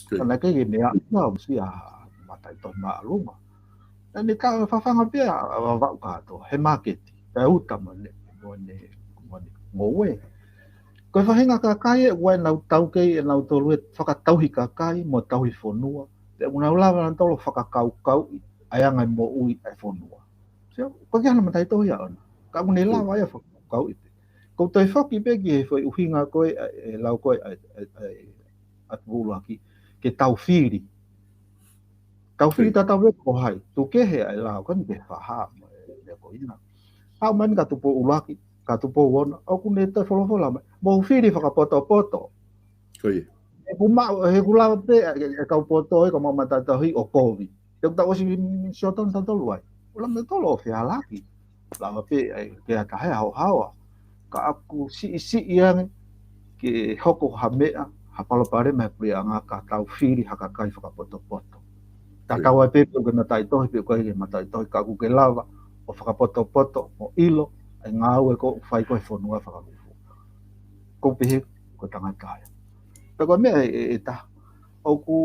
Ko ia. Ka naʻe ʻikai ke meʻa, ʻa, ʻosi ʻa Mataʻitohi Māʻolunga. Naʻa ne ka fafanga pē ʻa Vavaʻu kātoa, he māketi, pea uta mo ʻene, mo ʻene, mo ʻene ngoue. Ko e faʻahinga kakai ē, ʻoku ʻi ai ʻenau taukei ʻenautolu ʻe fakatauhi kakai, mo tauhi fonua. Pea ʻoku nau lava nautolu ʻo fakakaukauʻi, ʻa e anga e moʻui ʻa e fonua. Sio, ʻoku ʻikai ke hano Mataʻitohi ia ʻona. Ka ʻoku ne lava ia ʻo fakakaukauʻi pē. ʻOku ou toe foki pē ki he foʻi ʻuhinga ko ē, ʻa e, ʻe lau ko ē, ʻa e, ʻa e, ʻa e, ʻa Tupou ʻUluaki, ke tau fili. Tau fili tatau pē ko hai, tuku kehe ʻa e lao, ko eni pē faha, mo e, e ko ina. Haʻu mai eni ka Tupou ʻUluaki, ka Tupou Ono, ʻoku ne toe folofola mai, mou fili fakapotopoto. Ko ia. He ʻoku maʻu, he ʻoku lava pē, e, e kau poto, e kau maʻu Mataʻitohi ʻo kovi. Te u tau ʻosi sio tonu tautolu ai. ʻUluaki meʻa tolo ʻo fehālaaki. Lava pē ai ke ʻata he haohaoa. Ka ʻoku siʻisiʻi ange ke hoko ha meʻa, ha palopalema he puleʻanga ka tau fili ha kakai fakapotopoto. Tatau ai pē pe ʻoku ke mataʻitohi pe ʻoku ʻikai ke mataʻitohi, ka ʻoku ke lava ʻo fakapotopoto mo ʻilo ʻa e ngāue ʻoku fai ko ē he fonua fakalūkufua. Ko u pehē ko e tangata ia. Pea ko e meʻa ʻe, ʻe, ʻe taha. ʻOku,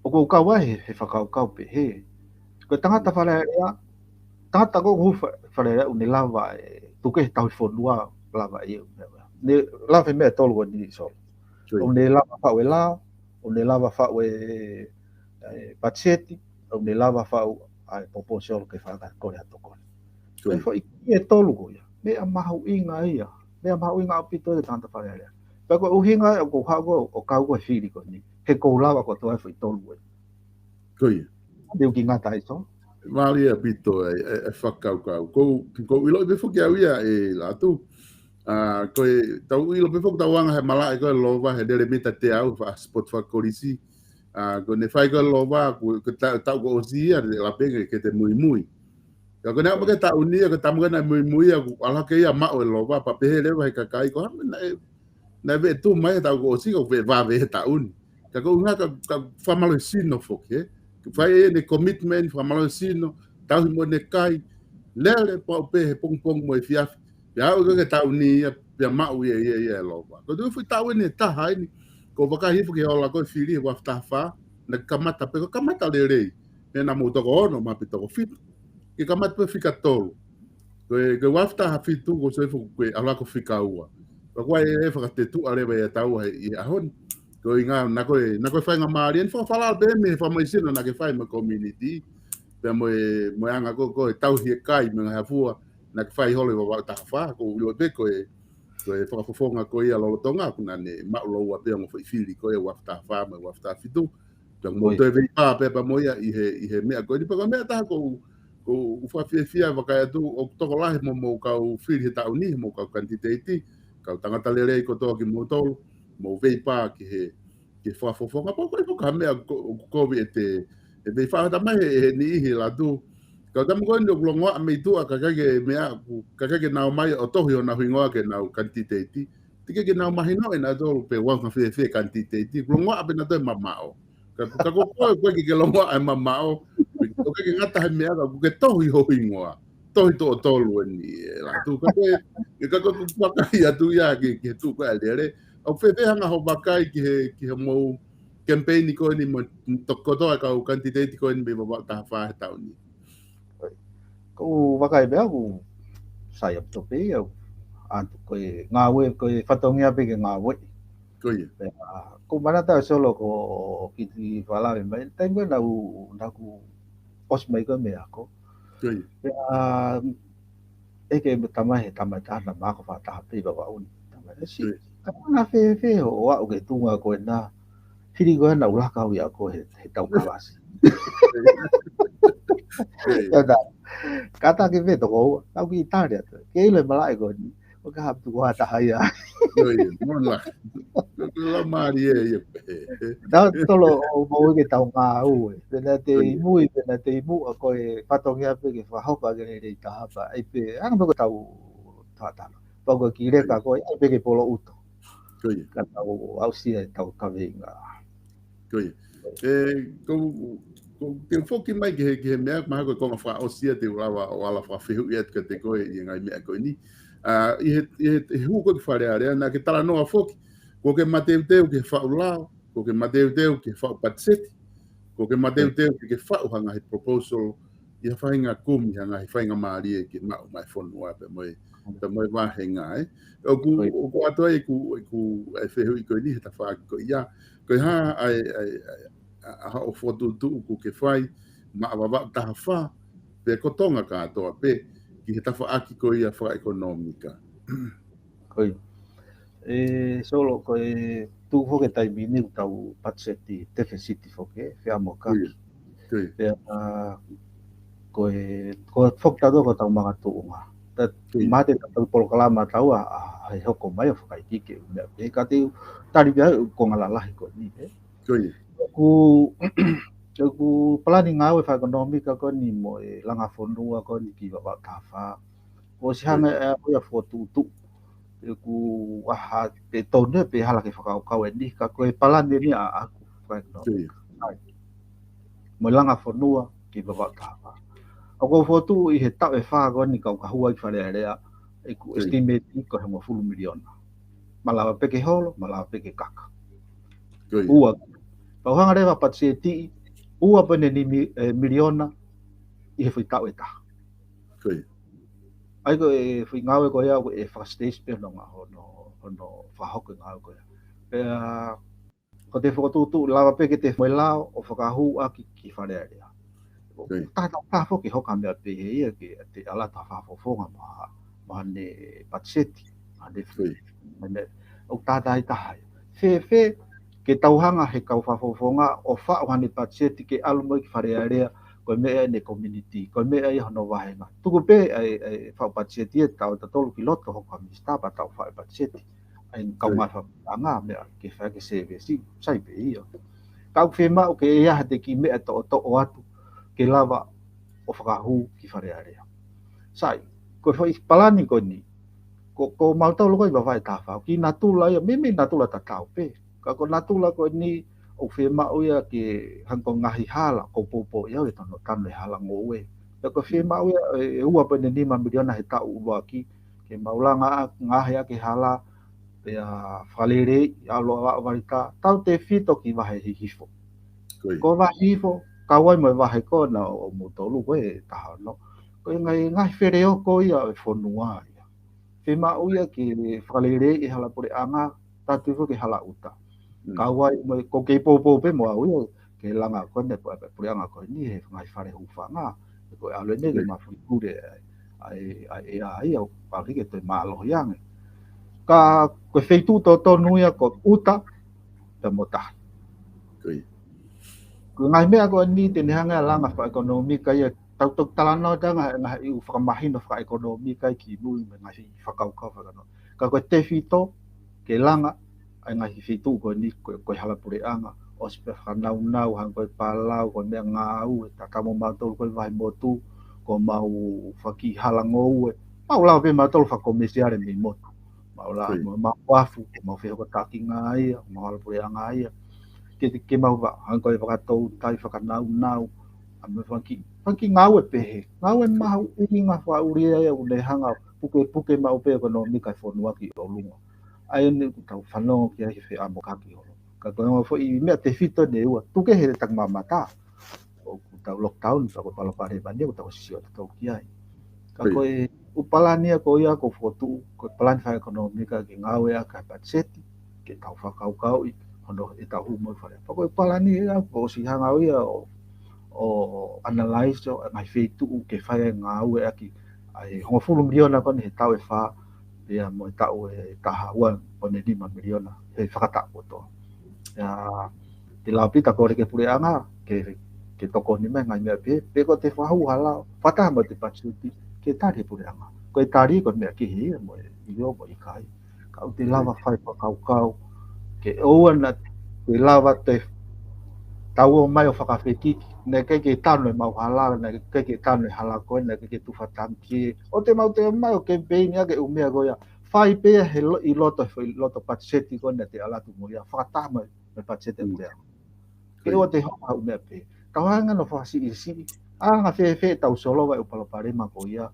ʻoku ou kau ai he, he fakakaukau pehē. Ko e tangata Fale Alea, tangata ko ē ʻoku fa-, Fale Alea ʻoku ne lava ʻe tuku he tauhi fonua lava ia. Ne lava e meʻa ʻe tolu ko eni, Solo. ʻOku ne lava faʻu e lao, ʻoku ne lava faʻu e, e patiseti, ʻoku ne lava faʻu ʻa e proposal ke fakakole atu ko ē. Ko e foʻi kiʻi ʻe tolu ko ia. Meʻa mahuʻinga ia. Meʻa mahuʻinga ʻaupito ia ki he tangata Fale Alea. Pea ko e ʻuhinga ia ʻoku ou haʻu ko ē ʻo kau ko ē he fili ko eni. He ʻoku ou lava kotoa e foʻi tolu ko ia. Ko ia. Te u kiʻi ngata ai, Solo. Mālie ʻaupito e, e, e fakakaukau. Ko u, ko u ʻilo pē foki au ia ʻe Latu. ʻA, ko e tau ʻilo pē foki tau anga he malaʻe ko ē lova he lele mita teau fa sport fakakolisi. ʻA, ko ʻene fai ko ē lova, ko, ko e ta-, taʻu kuo ʻosi ia, te lapenge ke te muimui. Ka ko ʻene aʻu mai ki he taʻu ni, ko e taimi ko ē naʻe muimui ia, kuo ala ke ia maʻu e lova, pea pehē leva he kakai, ko e hā e meʻa naʻe, naʻe veʻe tū mai he taʻu kuo ʻosi, ka ʻoku veʻe vave he taʻu ni. Ka ko e ʻuhinga ka, ka fakamālohisino foki, ē. Ka fai ʻene commitment, fakamālohisino, tauhi mo ʻene kai, lele pau pē he pongipongi mo e efiafi. Pea aʻu ki he taʻu ni ia, pea maʻu ia, ia, ia e lova. Ko e tuʻu foʻi taʻu eni ʻe taha eni, ko u vakai hifo ki he ola ko ē fili he uaafe taha fā, naʻe kamata pē, ko e kamata lelei. He naʻa mou toko ono, maʻa pē toko fitu. Ke kamata pē fika tolu. Ko e, ko e uaafe taha fitu, ko u sio hifo ko e ʻalu hake ʻo fika ua. Pea ko e, e fakatetuʻa leva ia ʻa taua he, ʻi he ʻaho ni. Ko e ʻuhinga, naʻa ko e, naʻa ko e faingamālie, eni fakafalala pē mei he fakamālohisino naʻa ke fai mo e community. Pea mo e, mo e anga ko ē, ko e tauhi e kai, mo e ngaahi hā fua, naʻa ke fai holo he Vavaʻu taha fā, ko u ʻilo pē ko e, ko e fakafofonga ko ia lolotonga, ʻoku naʻa ne maʻu lōua pē ongo foʻi fili ko ia uaafe taha fā mo e uaafe taha fitu. Pea mou toe veipā pē pea mo ia ʻi he, ʻi he meʻa ko eni. Pea ko e meʻa ʻe taha ko u, ko u fakafiefia vakai atu, ʻoku tokolahi mo mou kau fili he taʻu ni, mo e kau kanititeiti, kau tangata lelei kotoa kimoutolu, mou veipā ki he, ki he fakafofonga, pea ko e foki ha meʻa ko, ʻoku kovi ʻete, ʻete veifā ʻata mai he, he niʻihi Latu. Kau taimi ko eni ʻoku longoaʻa mei tuʻa ka ʻikai ke meʻa, ʻoku, ka ʻikai ke nau ō mai ʻo tohi honau hingoa ki heʻenau kanititeiti. Teʻeki ke nau mahinoʻi nautolu pe ʻoku anga fēfē e kanititeiti. ʻOku longoaʻa pē nautolu e mamaʻo. Ka, ka ko koe, ʻoku ʻikai ke ke longoaʻa e mamaʻo. ʻOku ʻikai ke ngata he meʻa ka ʻoku ke tohi ho hingoa. Tohi tuʻo tolu eni, ʻe Latu. Ka ko e, ʻe ka ko e vakai atu ia ki, ki he tuʻu ko ē ʻa e lele. ʻOku fēfē hanga hoʻo vakai ki he, ki he mou campaign ko eni mo e tokotaha e kau kanititeiti ko eni mei Vavaʻu taha fā he taʻu ni. Ko u vakai pē au, ʻoku sai ʻaupito pē ia, ʻoku ʻatu ko e ngāue, ko e fatongia pē ke ngāue. Ko ia. Pea, ko u manatu ʻa Solo ko e kiʻi fakalave mai, taimi ko ē naʻa ku, naʻa ku ʻosi mai ko ē mei he ako. Ko ia. Pea, ʻeke mai e tamai, he tamai ʻe taha naʻa ma ako fakataha pē ʻi Vavaʻu ni. Tamai, ʻe si, ko ia, ka ʻoku anga fēfē hoʻo aʻu ki he tuʻunga ko ena, hili ko ena ʻoku laka au ia ko ē he, he tau kalasi. Ko ia. Kātaki pē toko ua, tau kiʻi tali atu. Ke ʻilo e malaʻe ko eni, ʻoku ʻikai ha tuku ha taha ia. Ko ia, mona. Ko e lau mālie ia pē. Tau tolo ʻo mou ke tau ngāue. Pea naʻa te ʻi mui, pea naʻa te ʻi muʻa ko e fatongia pē ke fakahoko ʻaki e lelei taha pē. ʻAi pē, anga pē ko e tau tatala. Pea ko e kiʻi leka ko ē, ʻai pē ke polo uto. Ko ia. Ka tau aʻusia e tau kaveinga. Ko ia. ʻE, ko, ko, ke foki mai ki he, ki he meʻa, mahalo ko e konga fakaʻosi ia te u lava ʻo ala fakafehuʻi atu kiate koe ʻi he ngaahi meʻa ko eni. ʻA, ʻi he, ʻi he, he hū ko ē ki Fale Alea, naʻa ke talanoa foki, kuo ke mateuteu ki he faʻu lao, kuo ke mateuteu ki he faʻu patiseti, kuo ke mateuteu ki he faʻu ha ngaahi proposal, ʻi ha faʻahinga kumi, ha ngaahi faingamālie ke maʻu maʻa e fonua pea mo e, pea mo e vāhenga, ē. ʻOku, ʻoku ʻoatu ai ʻeku, ʻeku, ʻa e fehuʻi ko eni he tafaʻaki ko ia. Ko e hā ʻa e, ʻa e, ʻa e, ʻa, ʻa hoʻo fokotuʻutuʻu ʻoku ke fai, maʻa Vavaʻu taha fā, pea ko Tonga kātoa pē, ki he tafaʻaki ko ia fakaʻekonōmika. Ko ia. ʻE, Solo, ko e tuʻu foki e taimi ni ʻoku tau patiseti tefesiti foki, ē, feʻamoakaki. Ko ia. Ko ia. Pea, ʻa, ko e, ko e foki tautolu ko e tau makatuʻunga. Ta, ko ia, mate tautolu polokalama taua, ʻa, ʻa, he hoko mai ʻo fakaikiiki, meʻa pē, ka te u tali pē ʻa e konga lalahi ko eni, ē. Ko ia. ʻOku, ʻOku palani ngāue fakaʻekonōmika ko eni mo e langa fonua ko eni ki Vavaʻu taha fā. ʻOsi hanga ʻe au ia ʻo fokotuʻutuʻu. ʻOku ʻaha pe tonu pe hala ke fakakaukau eni, ka ko e palani eni ʻaʻaku fakaʻekonōmika. Mo e langa fonua ki Vavaʻu taha fā. ʻOku ou fokotuʻu ʻi he taʻu ʻe fā ko eni kau kahaʻu ki Fale Alea, ʻeku estimate ko e hongofulu miliona. Malava pē ke holo, malava pē ke kaka. Ua. Pau hanga leva patiseti, ua poini nima miliona ʻi he foʻi taʻu ʻe taha. ʻA ia ko e foʻi ngāue ko ia ʻoku ʻe fakasiteisi pē hono, hono fakahoko e ngāue ko ia. Pea ko ʻete fokotuʻutuʻu lava pē ke te mo e lao ʻo fakahū ʻaki ki Fale Alea. Tata taha foki hoka meʻa pehē ia ke te ala ta fakafofonga mo ha, mo haʻane patiseti, haʻane fee. ʻOku tata ai taha ia. Fēfē ke tau hanga he kau fakafofonga ʻo faʻu haʻane patiseti ke ʻalu mo ia ki Fale Alea, ko e meʻa ʻene community, ko e meʻa ia hono vahenga. Tuku pē ʻa e, ʻa e faʻu patiseti ʻe tau tatolu ki loto hoko ha minisitā pea tau faʻu patiseti. ʻA e kaungā fakafofonga meʻa ke fai ke sēvesi, sai pē ia. Ka ʻoku fiemaʻu ke ʻi ai haʻate kiʻi meʻa toʻotoʻo atu, ke lava ʻo fakahū ki Fale Alea. Sai, ko e foʻi palani ko eni, ko, ko mautolu ko ē ʻi Vavaʻu taha fā, kiʻi natula ia, meimei natula tatau pē. Ka ko e natula ko eni, ʻoku fiemaʻu ia ke hangē ko e ngaahi hala, ʻoku ou poupouʻi au ʻe tano, tano e hala ngoue. Pea ʻoku fiemaʻu ia, ʻe, ʻe ua poini nima miliona he taʻu ʻuluaki, ke mau langa ʻa, ngaohi ʻaki e hala, pea fakaleleiʻi, ʻalu ʻo ʻalu ʻo vali tā, tautefito ki Vahe Hihifo. Ko Vahe Hihifo, kau ai mo e vahe ko ena ʻo, ʻo moutolu ko ē taha ono. Ko e ngaahi, ngaahi feleoko ia ʻo e fonua ia. Fiemaʻu ia ke fakaleleiʻi e hala puleʻanga, tautefito ki he hala ʻuta. Kau ai mo e, ʻoku ou kei poupou pē mo au ia, ke langa ko eni pu-, puleʻanga ko eni he ngaahi fale hūfanga. Ko e ʻalu eni ke mafoipule ai, ai, ai, ʻa ia ʻoku pau ke toe mālohi ange. Ka ko e feituʻu totonu ia ko ʻuta, pea mo tahi. Ko e ngaahi meʻa ko eni te ne hanga ʻe he langa fakaʻekonōmika ia, tau toki talanoa atu ange he ngaahi ʻū fakamahino fakaʻekonōmika ʻi ki mui mo e ngaahi fakakaukau fakaʻekonōmika. Ka ko e tefito, ke langa ʻa e ngaahi feituʻu ko eni ko, ko e hala puleʻanga, ʻosi pē fakanaunau, hangē ko e Palau, ko e meʻangāue, tatau mo mautolu ko e Vahe Motu, ko homau fanga kiʻi hala ngoue, mau lava pē mautolu fakakomesiale mei motu. Mau lava, mau, mau afu, mau fehokotaki ngāue ia, mau hala puleʻanga ia. Ke, ke mau va, hangē ko e fakatoutai, fakanaunau, ʻa mo e fanga kiʻi, fanga kiʻi ngāue pehē. Ngāue mahuʻinga fakaʻuliʻi ia ʻoku ne hanga pukepuke maʻu pē ʻekonōmika e fonua ki ʻolunga. ʻA ia ʻoku tau fanongo ki ai he feʻamokaki holo. Ka ko e foʻi meʻa tefito eni ʻe ua, tuku kehe he taʻu mamata. ʻOku tau lockdown, ka ko e palopalema eni ʻoku tau sio atu ki ai. Ka ko e ʻū palani ia ko ia ʻoku ou fokotuʻu, ko e palani fakaʻekonōmika ke ngāueʻaki e patiseti, ke tau fakakaukauʻi, hono ʻetau hū mo e fale. Pea ko e palani ia ʻoku ʻosi hanga au ia ʻo, ʻo analyze ʻo e ngaahi feituʻu ke fai ai e ngāueʻaki ʻa e hongofulu miliona ko eni he taʻu ʻe fā, pea mo e taʻu ʻe taha ua poini nima miliona he fakataʻu kotoa. Ia, te lava pē ʻo kole ki he puleʻanga, ke, ke tokoni mai e ngaahi meʻa pē, pe ko ʻete fakahū hala, fakataha mo ʻete patiseti, ke tali ʻe he puleʻanga. Ko e tali ko e meʻa kehe ia mo e ʻio mo e ʻikai. Ka ʻoku te lava fai fakakaukau, ke ʻoua naʻa te lava ʻo tau ō mai ʻo fakafekiki, naʻe ʻikai ke tanu ʻemau hala, naʻe ʻikai ke tanu e hala ko ē, naʻe ʻikai ke tufa tangiki. ʻOku te mau toe ō mai ʻo kemipeini ʻaki e ʻū meʻa ko ia, fai pē ia he lo-, ʻi loto, ʻi loto patiseti ko ē naʻa te ʻalu atu mo ia, fakataha mo e patiseti ʻa e puleʻanga. Ke ʻoua te hoko ha ʻū meʻa pehē. Tau hanga ʻo fakasiʻisiʻi, ʻa e anga fēfē ʻetau solova e ʻū palopalema ko ia,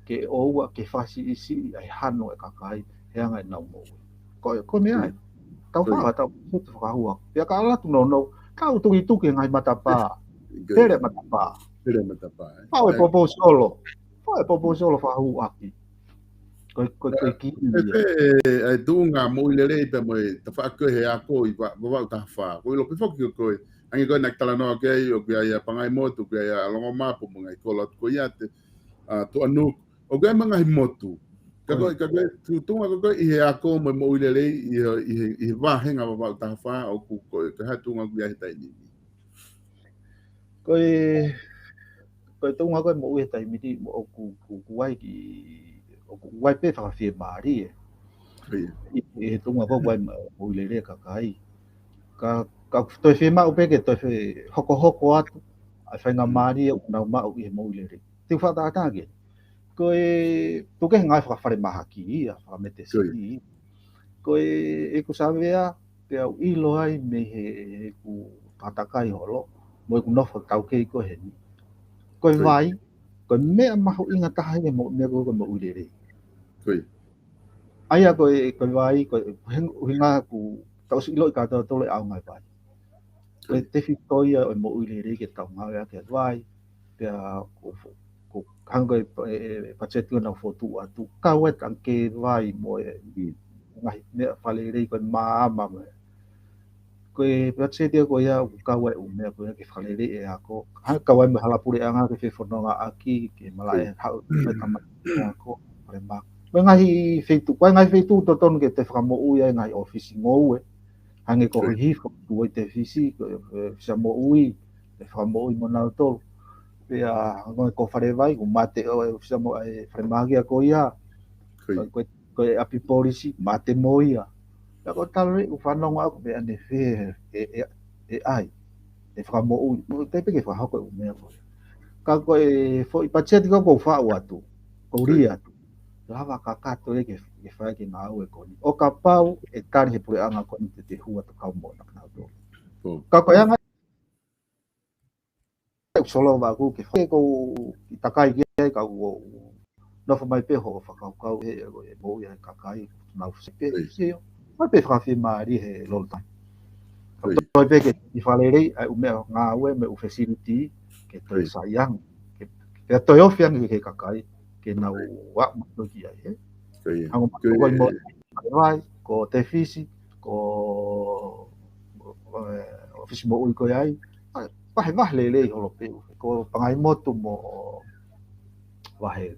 ke ʻoua ke fakasiʻisiʻi ʻa e hanu e kakai, he anga ʻenau moʻui. Ko e, ko e meʻa ia. Tau faka-, tau, tau fakahū. Pea ka ʻalu atu nounou, tau tukituki e ngaahi matapā. Pele matapā. Pele matapā, ē. Fai e proposal. Fai e proposal fakahū ʻaki. Ko e, ko e, ko e kiʻi ia. ʻE, ʻa e tuʻunga moʻui lelei pea mo e tafaʻaki ko ē he ako ʻi Va-, Vavaʻu taha fā. ʻOku ou ʻilo pē foki ko koe. Hangē ko e naʻe talanoa ki ai, ʻoku ʻi ai ʻa Pangaimotu, ʻoku ʻi ai ʻa Longomapu, mo e ngaahi kolo atu ko ia te, ʻa, Tuʻanuku. ʻOku ʻi ai mo e ngaahi motu. Ka ko e, ka ko e tu-, tuʻunga ko ē ʻi he ako mo e moʻui lelei, ʻi he, ʻi he, ʻi he vāhenga Vavaʻu taha fā, ʻoku ko e, ko e hā e tuʻunga ʻoku ʻi ai he taimi ni? Ko e, ko e tuʻunga ko ē moʻui he taimi ni, mo ʻoku, ʻoku, ʻoku ʻi ai ki, ʻoku, ʻoku ʻi ai pē fakafiemālie. ʻI, ʻi he tuʻunga ko ē ʻoku ʻi ai mo-, moʻui lelei e kakai. Ka Ka ʻoku toe fiemaʻu pē ke toe fe hokohoko atu ʻa e faingamālie ʻoku nau maʻu ʻi he moʻui lelei. Te u fakatātā ki ai. Ko e tuku ke ngaahi fakafalemahaki ia, fakametesiti. Ko e ʻeku savea, pea u ʻilo ai mei he, heʻeku pātakai holo, mo ʻeku nofo taukei ko heni. Ko e vai, ko e meʻa mahuʻinga taha ia mo meʻa ko e moʻui lelei. ʻA ia ko e, ko e vai, ko e, he ʻuhinga ʻoku tau ʻosi ʻiloʻi kātoa tole ʻa e ʻaonga e vai. Ko e tefitoʻi ia ʻo e moʻui lelei ke tau ngāueʻaki e vai, pea ko, ko hangē ko e, e, e patiseti ʻoku nau fokotuʻu atu, kau ai tangi vai mo e ngaahi meʻa fakalelei ko e maama mo e. Ko e patiseti ko ia ʻoku kau ai ʻū meʻa ko ia ke fakalelei e ako. Hangē kau ai mo e hala puleʻanga ke fefonongaʻaki, ke malaʻe haʻu e tamai ako, falemahaki. Ko e ngaahi feituʻu, ko e ngaahi feituʻu totonu ke te fakamoʻui ai ngaahi ʻōfisi ngoue. Hangē ko Hihifo, tuʻu ʻi Tefisi, ko e, e ʻōfisa moʻui, te fakamoʻui mo nautolu. Pea, hangē ko Falevai, ʻoku mate ʻo e ʻōfisa mo e falemahaki ko ia. Ko e, ko e ʻapi polisi, mate mo ia. Pea ko e talu ʻeku fanongo ʻaku pea ne fē e, e, e ʻai. E fakamoʻui, mo te pē ke fakahoko e ʻū meʻa ko ia. Ka ko e foʻi patiseti ko ʻoku ou faʻu atu, ʻoku ou lī atu. Lava kakato ia ke, ke fai ke ngāue ko eni. ʻO kapau ʻe tali he puleʻanga ko eni te te hū atu kau mo nautolu. Ka ko e anga ʻeku solova ʻaku ke fai ko e takai ki ai ka ʻoku ou nofo mai pē hoʻo fakakaukau he, he, he moʻui ʻa e kakai, nau fesi pē, sio. Mai pē fakafiemālie he lolotonga. Ka toe pē ke ʻi fakalelei, ʻa e ʻū meʻa ngāue mo e ʻū facility, ke toe sai ange. Ke, ke toe ofi ange ki he kakai, ke nau aʻu mai ki ai, he. Hangē ko e moʻui, ko Tefisi, ko, e, ʻōfisi moʻui ko ia ai. ʻA e, vahevahe lelei holo pē, ko Pangaimotu mo vahe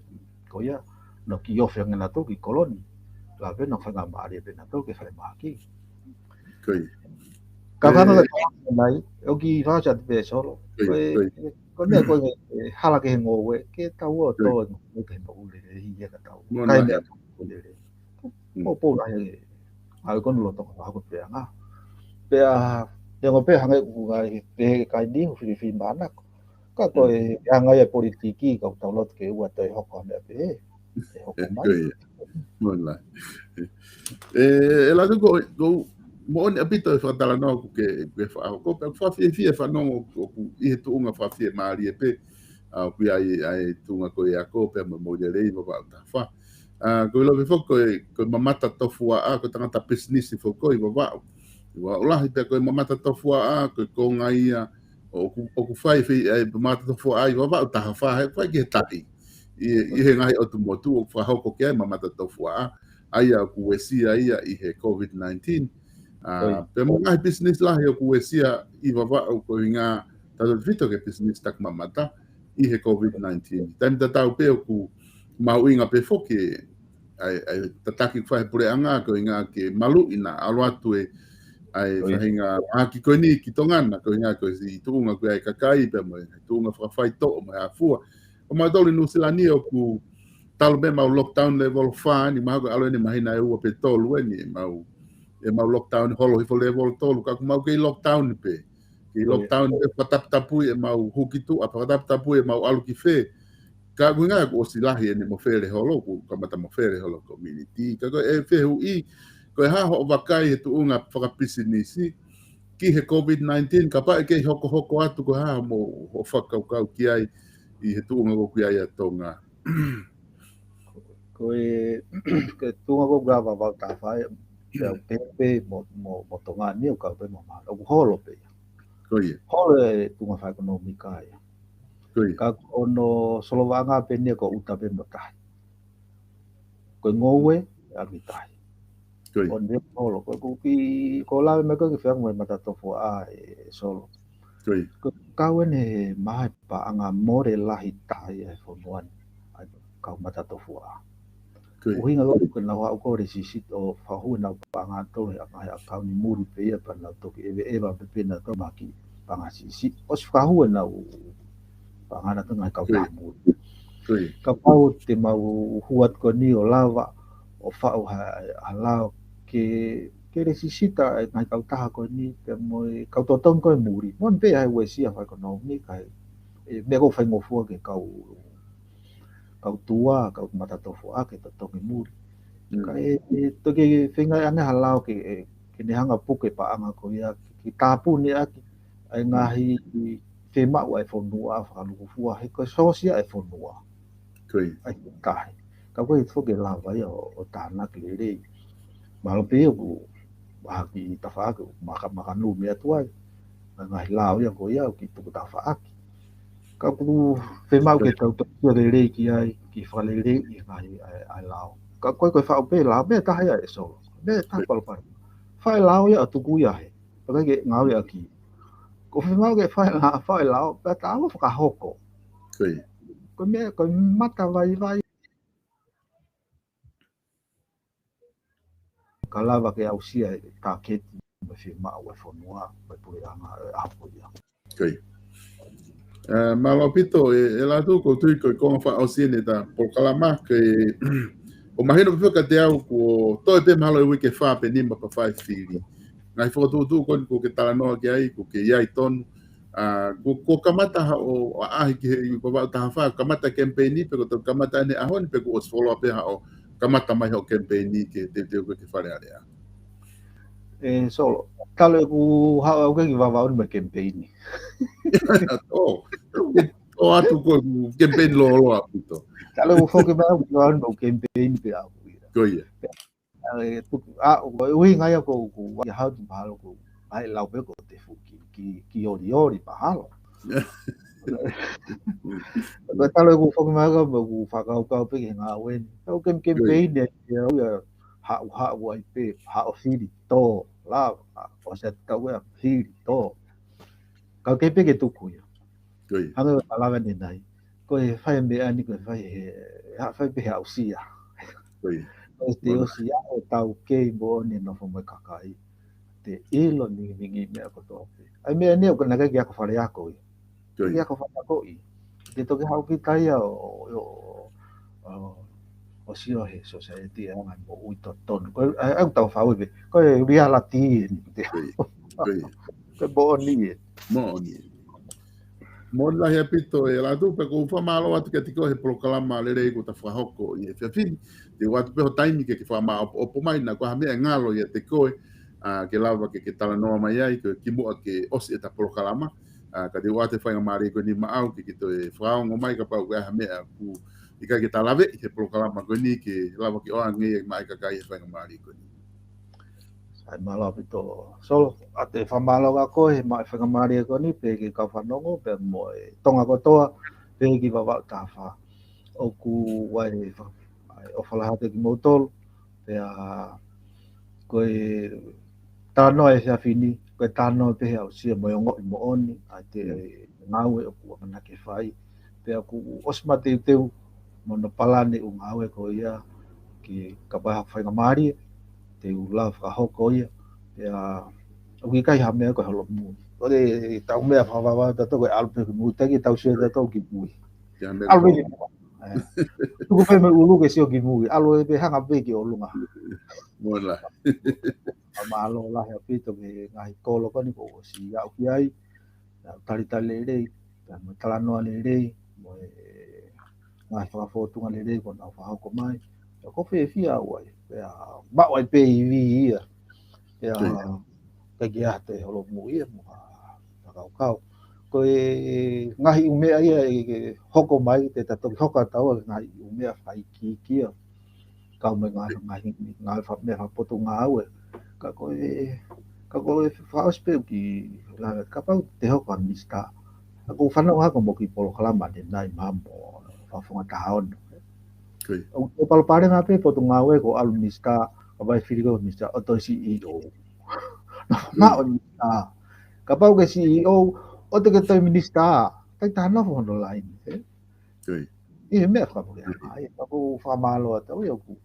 ko ia, nau kiʻi ofi ange nautolu ki Koloni. Lava pē nau faingamālie pē nautolu ke falemahaki. Ka hanga ka mai, ʻoku kiʻi fakaʻosi atu pē Solo. Ko e, ko e meʻa ko e, e, hala ke he ngoue, ke tau ō tō e ngoue ke he moʻui lelei ia ka tau. Kai meʻa ko e lelei. Mo pou lahi e, ʻa e ko e lolotonga fakahoko e puleʻanga. Pea, neongo pē hangē ʻoku ngali pehē ʻe Kaini ʻoku filifilimānako. Ka ko e anga ia e politiki, ka ʻoku tau loto ke ʻoua toe hoko ha meʻa pehē. ʻE hoko mai. Ko ia. Moʻoni lahi. E, e laku ko, ko moʻoni ʻaupito e fakatalanoa ʻoku ke, ke fakahoko. Pea ʻoku fakafiefia e fanongo ʻoku ʻi he tuʻunga fakafiemālie pē. ʻA, ʻoku ʻi ai, ʻa e tuʻunga ko e ako, pea mo e moʻui lelei, Vavaʻu taha fā. ʻA, ko e ʻilo pē foki ko e, ko e mamata tofuaʻa, ko e tangata pisinisi foki ko ē ʻi Vavaʻu. ʻI Vavaʻu lahi pea ko e mamata tofuaʻa, ko e konga ia, ʻoku, ʻoku fai fei, ʻa e mamata tofuaʻa ʻi Vavaʻu taha fā, he fai ki he tahi. ʻI, ʻi he ngaahi ʻotu motu, ʻoku fakahoko ki ai mamata tofuaʻa, ʻa ia ʻoku uesia ia ʻi he COVID nineteen. ʻA, pea mo e ngaahi pisinisi lahi ʻoku uesia ʻi Vavaʻu ko e ʻuhinga tautefito ki he pisinisi taki mamata ʻi he COVID nineteen. Taimi tatau pē ʻoku mahuʻinga pē foki ʻa e, ʻa e tataki ʻoku fai he puleʻanga ko e ʻuhinga ke maluʻi naʻa ʻalu atu e, ʻa e faʻahinga mahaki ko eni ki Tonga na, ko e ʻuhinga ko e siʻi tuʻunga ko ē ʻa e kakai, pea mo e tuʻunga fakafaitoʻo mo e afua. ʻO mautolu ʻi Nuʻusila ni ʻoku talu pē ʻemau lockdown level fā, ʻi mahalo ko e ʻalu eni māhina ʻe ua pe tolu eni, ʻemau, ʻemau lockdown holo hifo level tolu, ka ʻoku mau kei lockdown pē. Kei lockdown pē fakataputapui ʻemau hū ki tuʻa, fakataputapui ʻemau ʻalu ki fē. Ka ʻoku ʻuhinga ʻoku ʻosi lahi eni mofele holo, ʻoku kamata mofele holo community. Ka ko e fehuʻi, ko e hā hoʻo vakai he tuʻunga fakapisinisi, ki he COVID nineteen, kapau ʻe kei hokohoko atu ko e hā mo hoʻo fakakaukau ki ai ʻi he tuʻunga ko ē ʻoku ʻi ai ʻa Tonga. Ko e, ko e tuʻunga ko ē ʻoku ʻi ai Vavaʻu taha fā, pea ʻoku pehē pē mo, mo, mo Tonga ni ʻoku kau pē mo mahalo. ʻOku holo pē ia. Holo e tuʻunga fakaʻekonōmika ia. Ka ko hono solovaʻanga pē eni ko e ʻuta pē mo tahi. Ko e ngoue, ʻa e tahi. ʻOku ne holo, ko e kuki, ko e lave mai ko ē ki he feangu mo e mamata tofuaʻa ʻe Solo. Ko e kau eni he mahae paʻanga mole lahi taha ʻi he fonua ni, ʻa e kau mamata tofuaʻa. ʻUhinga ko ē ʻoku nau haʻu ko ē ʻo lēsisita ʻo fakahū ʻenau paʻanga ʻi he ʻakauni muli pē ia pea nau toki ʻeveʻeva pē pea nau toki mahaki paʻanga siʻisiʻi. ʻOsi fakahū ʻenau paʻanga naʻa nau kau ki muli. Kapau te mau hū atu ko eni ʻo lava ʻo faʻu ha, ha lao ke ke lēsisita e ngaahi kautaha ko eni, pea mo e kau totongi ko ē muli. Moʻoni pē ʻa e uesia fakaʻekonōmika, ʻe meʻa ʻoku faingofua ki he kau, kau tuʻa, kau matatofu ʻa e totongi muli. Mm. Ka ʻe, ʻe toki feinga ange ha lao ke, ʻe, ke ne hanga puke paʻanga ko ia, ke, ke tāpuni ʻaki ʻa e ngaahi fiemaʻu ʻa e fonua fakalūkufua, he ko e sōsia ʻa e fonua. Ko ia. ʻA e tahi. Ka ko e foki e lava ia ʻo, ʻo tānaki lelei. Mahalo pē ʻoku ʻi ai ha kiʻi tafaʻaki, maka, makanū mei atu ai. ʻA e ngaahi lao ia ko ia, ʻoku kiʻi tuku tafaʻaki. Ka ʻoku fiemaʻu ke tau tausia lelei ki ai, ke fakaleleiʻi e ngaahi ʻa e, ʻa e lao. Ka ko e, ko e faʻu pē lao, meʻa taha ia ʻe Solo. Meʻa taha palopalema. Fai e lao ia ʻo tuku ia he. Pea ʻikai ke ngāueʻaki. ʻOku fiemaʻu ke fai e lao, fai e lao, pea ta ʻalu ʻo fakahoko. Ko ia. Ko e meʻa, ko e matavaivai. Ka lava ke aʻusia e tāketi mo e fiemaʻu ʻa e fonua, mo e puleʻanga ʻo e ʻaho ko ia. Ko ia. Ē, mālō ʻaupito, ē, ē Lātū, ʻoku ou tui ko e konga fakaʻosi eni ʻeta polokalama, ke, ʻoku mahino pē kiate au kuo toe pē mahalo e uike ʻe fā pe nima pea fai e fili. Ngaahi fokotuʻutuʻu ko eni ʻoku ke talanoa ki ai, ʻoku ke ʻi ai tonu, ʻa, kuo, kuo kamata haʻo ʻaʻahi ki he, ʻi Vavaʻu taha fā, kamata e kemipeini, pe kuo toe kamata eni he ʻaho ni, pe kuo ʻosi fuoloa pē haʻo kamata mai hoʻo kemipeini ke teuteu koe ki Fale Alea? Ē, Solo, talu ʻeku haʻu au ki ai ki Vavaʻu ni mo e kemipeini. ʻO, ʻo atu ko e kemipeini lōloa ʻaupito. Talu ʻeku foki mai au ki Vavaʻu ni mo e kemipeini pē au ia. Ko ia. Ē, tuku, ʻa, ʻo, ʻuhinga ia ko, ko, ia hau tu mahalo ko, ʻai lau pē ko te fuki, ki, ki olioli mahalo. Ko talu ʻeku foki mai au mo ʻeku fakakaukau pē ki he ngāue ni. Au kemi, kemipeini ia, ia, ia, haʻu, haʻu ai pē, haʻu fili, tō, lava, ʻa, ʻosi atu tau ia, fili, tō. Ka ke pē ke tuku ia. Ko ia. Hangē ko e lave ʻanenai. Ko e fai meʻa ni, ko e fai he, ha, fai pē he aʻusia. Ko ia. Ko e te ʻosi ia ʻo tau kei moʻoni nofo mo e kakai. Te ʻilo ni, ni, ni meʻa kotoa pē. ʻA e meʻa ni ʻoku ʻikai ke ako fale ako ia. Ko ia. Ke ako fale ako ia. Te toki haʻu kita ia ʻo, ʻo, ʻo, ʻo sio he society ʻa e ngaahi moʻui totonu. Ko e, ʻa e, ʻa e tau fau pē. Ko e reality eni. Ko ia. Ko ia. Ko e moʻoni ē. Moʻoni ē. Moʻoni lahi ʻaupito ē Lātū, pea ʻoku ou fakamālō atu kiate koe he polokalama lelei kuo ta fakahoko ʻi he efiafi ni. Te u ʻoatu pē ho taimi ke ke fakamāʻopoʻopo mai, naʻa ko ha meʻa ʻe ngalo ʻiate koe, ʻa, ke lava ke, ke talanoa mai ai, ke kimuʻa ke ʻosi ʻeta polokalama. ʻA, ka te u ʻoatu e faingamālie ko eni maʻau ke, ke toe fakaongo mai kapau ko e hā ha meʻa ʻoku ʻikai ke ta laveʻi he polokalama ko eni ke lava ke ʻoange ia maʻa e kakai he faingamālie ko eni. ʻAi mālō ʻaupito Solo, ʻoatu e fakamālō atu kia koe maʻa e faingamālie ko eni, pea ki he kau fanongo, pea mo e Tonga kotoa, pea ki Vavaʻu taha fā. ʻOku ʻi ai e fa-, ʻa e ʻofa lahi atu kimoutolu, pea ko e talanoa he efiafi ni, ko e talanoa pē he aʻusia mo e ongoʻi moʻoni, ʻa e te Mm. ngāue ʻoku ʻamanaki ke fai, pea ʻoku ʻosi mateuteu mo hono palani ʻū ngāue ko ia, ke kapau ʻe haʻu ha faingamālie, te u lava fakahoko ia, pea ʻoku ʻikai ha meʻa ko e holomui. ʻOku ʻikai ke tau meʻa fakavavevave tautolu ko e ʻalu pē ki mui, teʻeki ke tau sio tautolu ki mui. Ke ha meʻa ʻAlu ko pē ki mui. Ē. Tuku pē mo e ʻulu ke sio ki mui, ʻalu pē hanga pē ki ʻolunga. Mola. Fakamālō lahi ʻaupito ki he ngaahi kolo ko eni kuo ʻosi aʻu ki ai. Naʻa talitali lelei, pea mo e talanoa lelei, mo e ngaahi fakafōtunga lelei kuo nau fakahoko mai. Pea ʻoku ou fiefia au ai, pea maʻu ai pē ivi ia. Pea Ko ia. ʻikai ke ʻi ai ha toe holomui ia mo ha fakakaukau. Ko e ngaahi ʻū meʻa ia ʻe, ʻe hoko mai, te ta toki hoko atu ʻa e ngaahi ʻū meʻa fakaikiiki ia. Kau mai ngā, ngā, ngā fa-, meʻa fakapotungāue. Ka ko e, ka ko e fakaʻosi pē ʻoku ou lave, kapau te u hoko ko ha minisitā. ʻOku ou fanongo hake mo e kiʻi polokalama ʻanenai maʻa mo Fakafofonga taha ono. Ko ia. ʻOku palopalema pē potungāue ko e ʻalu minisitā, kapau ʻe fili koe minisitā, ʻo toe C E O. Ko ia. Maʻu minisitā. Kapau ke C E O, ʻoua te ke toe minisitā. ʻIkai ke ta nofo hono laine, ē? Ko ia. ʻI he meʻa fakapuleʻanga, ʻa ia, ka ʻoku ou fakamālō atu au ia ʻoku,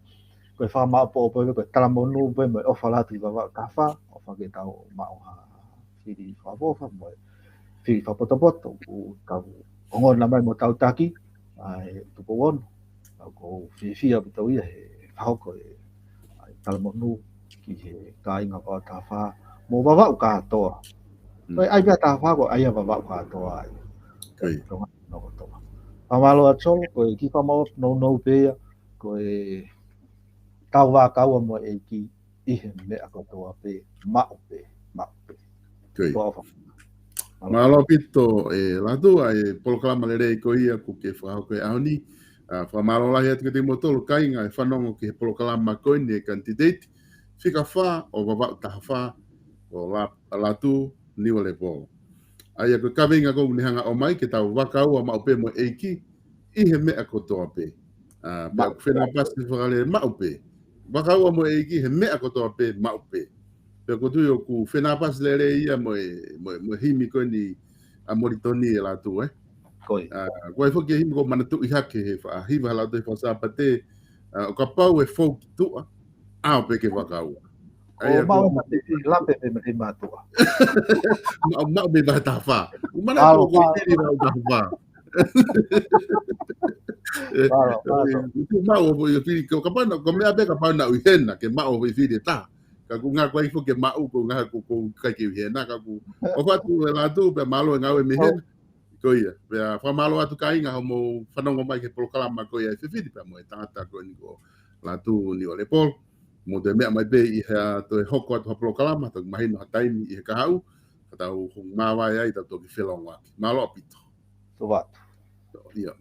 ko e fakamāʻopoʻopo ia, ko e talamonū pē mo e ʻofa lahi atu ki Vavaʻu taha fā, ʻofa ke tau maʻu ha fili fakaʻofoʻofa mo e fili fakapotopoto, ʻoku tau ongona mai mo tau taki, ʻa e Tupou Ono, ʻoku ou fiefia ʻaupito ia he fakahoko e, ʻa e talamonū, ki he kāinga Vavaʻu taha fā mo Vavaʻu kātoa. Mm. Ko e ʻai pē ʻa taha fā ko e ʻai ʻa Vavaʻu kātoa ai. Ko ia. Tonga no kotoa. Fakamālō atu Solo, ko e kiʻi fakamālō nounou pē ia, ko e tau vakaua mo e ʻEiki ʻi he meʻa kotoa pē, maʻu pē, maʻu pē. Ko ia. Ko ia. Mālō ʻaupito, ʻe Lātū, ʻa e polokalama lelei ko ia kuo ke fakahoko he ʻaho ni. ʻA, fakamālō lahi atu kiate kimoutolu kāinga ʻe fanongo ki he polokalama ko eni ʻa e Kanititeiti Fika Fā ʻo Vavaʻu taha fā, ko La-, Lātū Niualepolo. ʻA ia ko e kaveinga ʻoku ne hanga ʻo ʻomai ke tau vakaua maʻu pē mo e ʻEiki ʻi he meʻa kotoa pē. ʻA, pea ʻoku fenāpasi fakalele maʻu pē. Vakaua mo e ʻEiki he meʻa kotoa pē maʻu pē. Pea ʻoku ou tui ʻoku fenāpasi lelei ia mo e, mo e, mo e himi ko eni ʻa Molitoni ʻe Lātū, ē? Ko ia. ʻA, ko e foki e himi ʻoku ou manatuʻi hake he faʻa hiva ʻa Lātū he Fakasapaate, ʻa, ʻo kapau ʻe fou ki tuʻa, ʻalu pē ke vakaua. ʻA ia ʻoku maʻu pē ʻi he lape pē mei mātuʻa. Maʻu, maʻu pē Vavaʻu taha fā. Mana ʻAlu ko e fā. Fili Vavaʻu taha fā. ʻE, ʻalu, ʻalu. ʻE, ʻoku maʻu ʻo fili, ko kapau naʻa, ko e meʻa pē kapau naʻa ʻi hena, ke maʻu ʻo fili ʻe taha. Ka ʻoku ngā kuo ʻai foki ke maʻu, ʻoku ngā ʻoku, ʻoku ʻikai ke ʻi hena, ka ʻoku, ʻoku ʻoatu ʻe Lātū, pea mālō e ngāue mei hena. Ko ia, pea fakamālō atu kāinga hoʻomou fanongo mai ki he polokalama ko ia ʻa e fefine pea mo e tangata ko eni ko Lātū Niualepolo. Mou toe meʻa mai pē ʻi ha toe hoko atu ha polokalama, tau mahino ha taimi ʻi he kahaʻu, ka tau hong māvae ai, tau toki felongoaki. Mālō ʻaupito. Tō atu. ʻIo.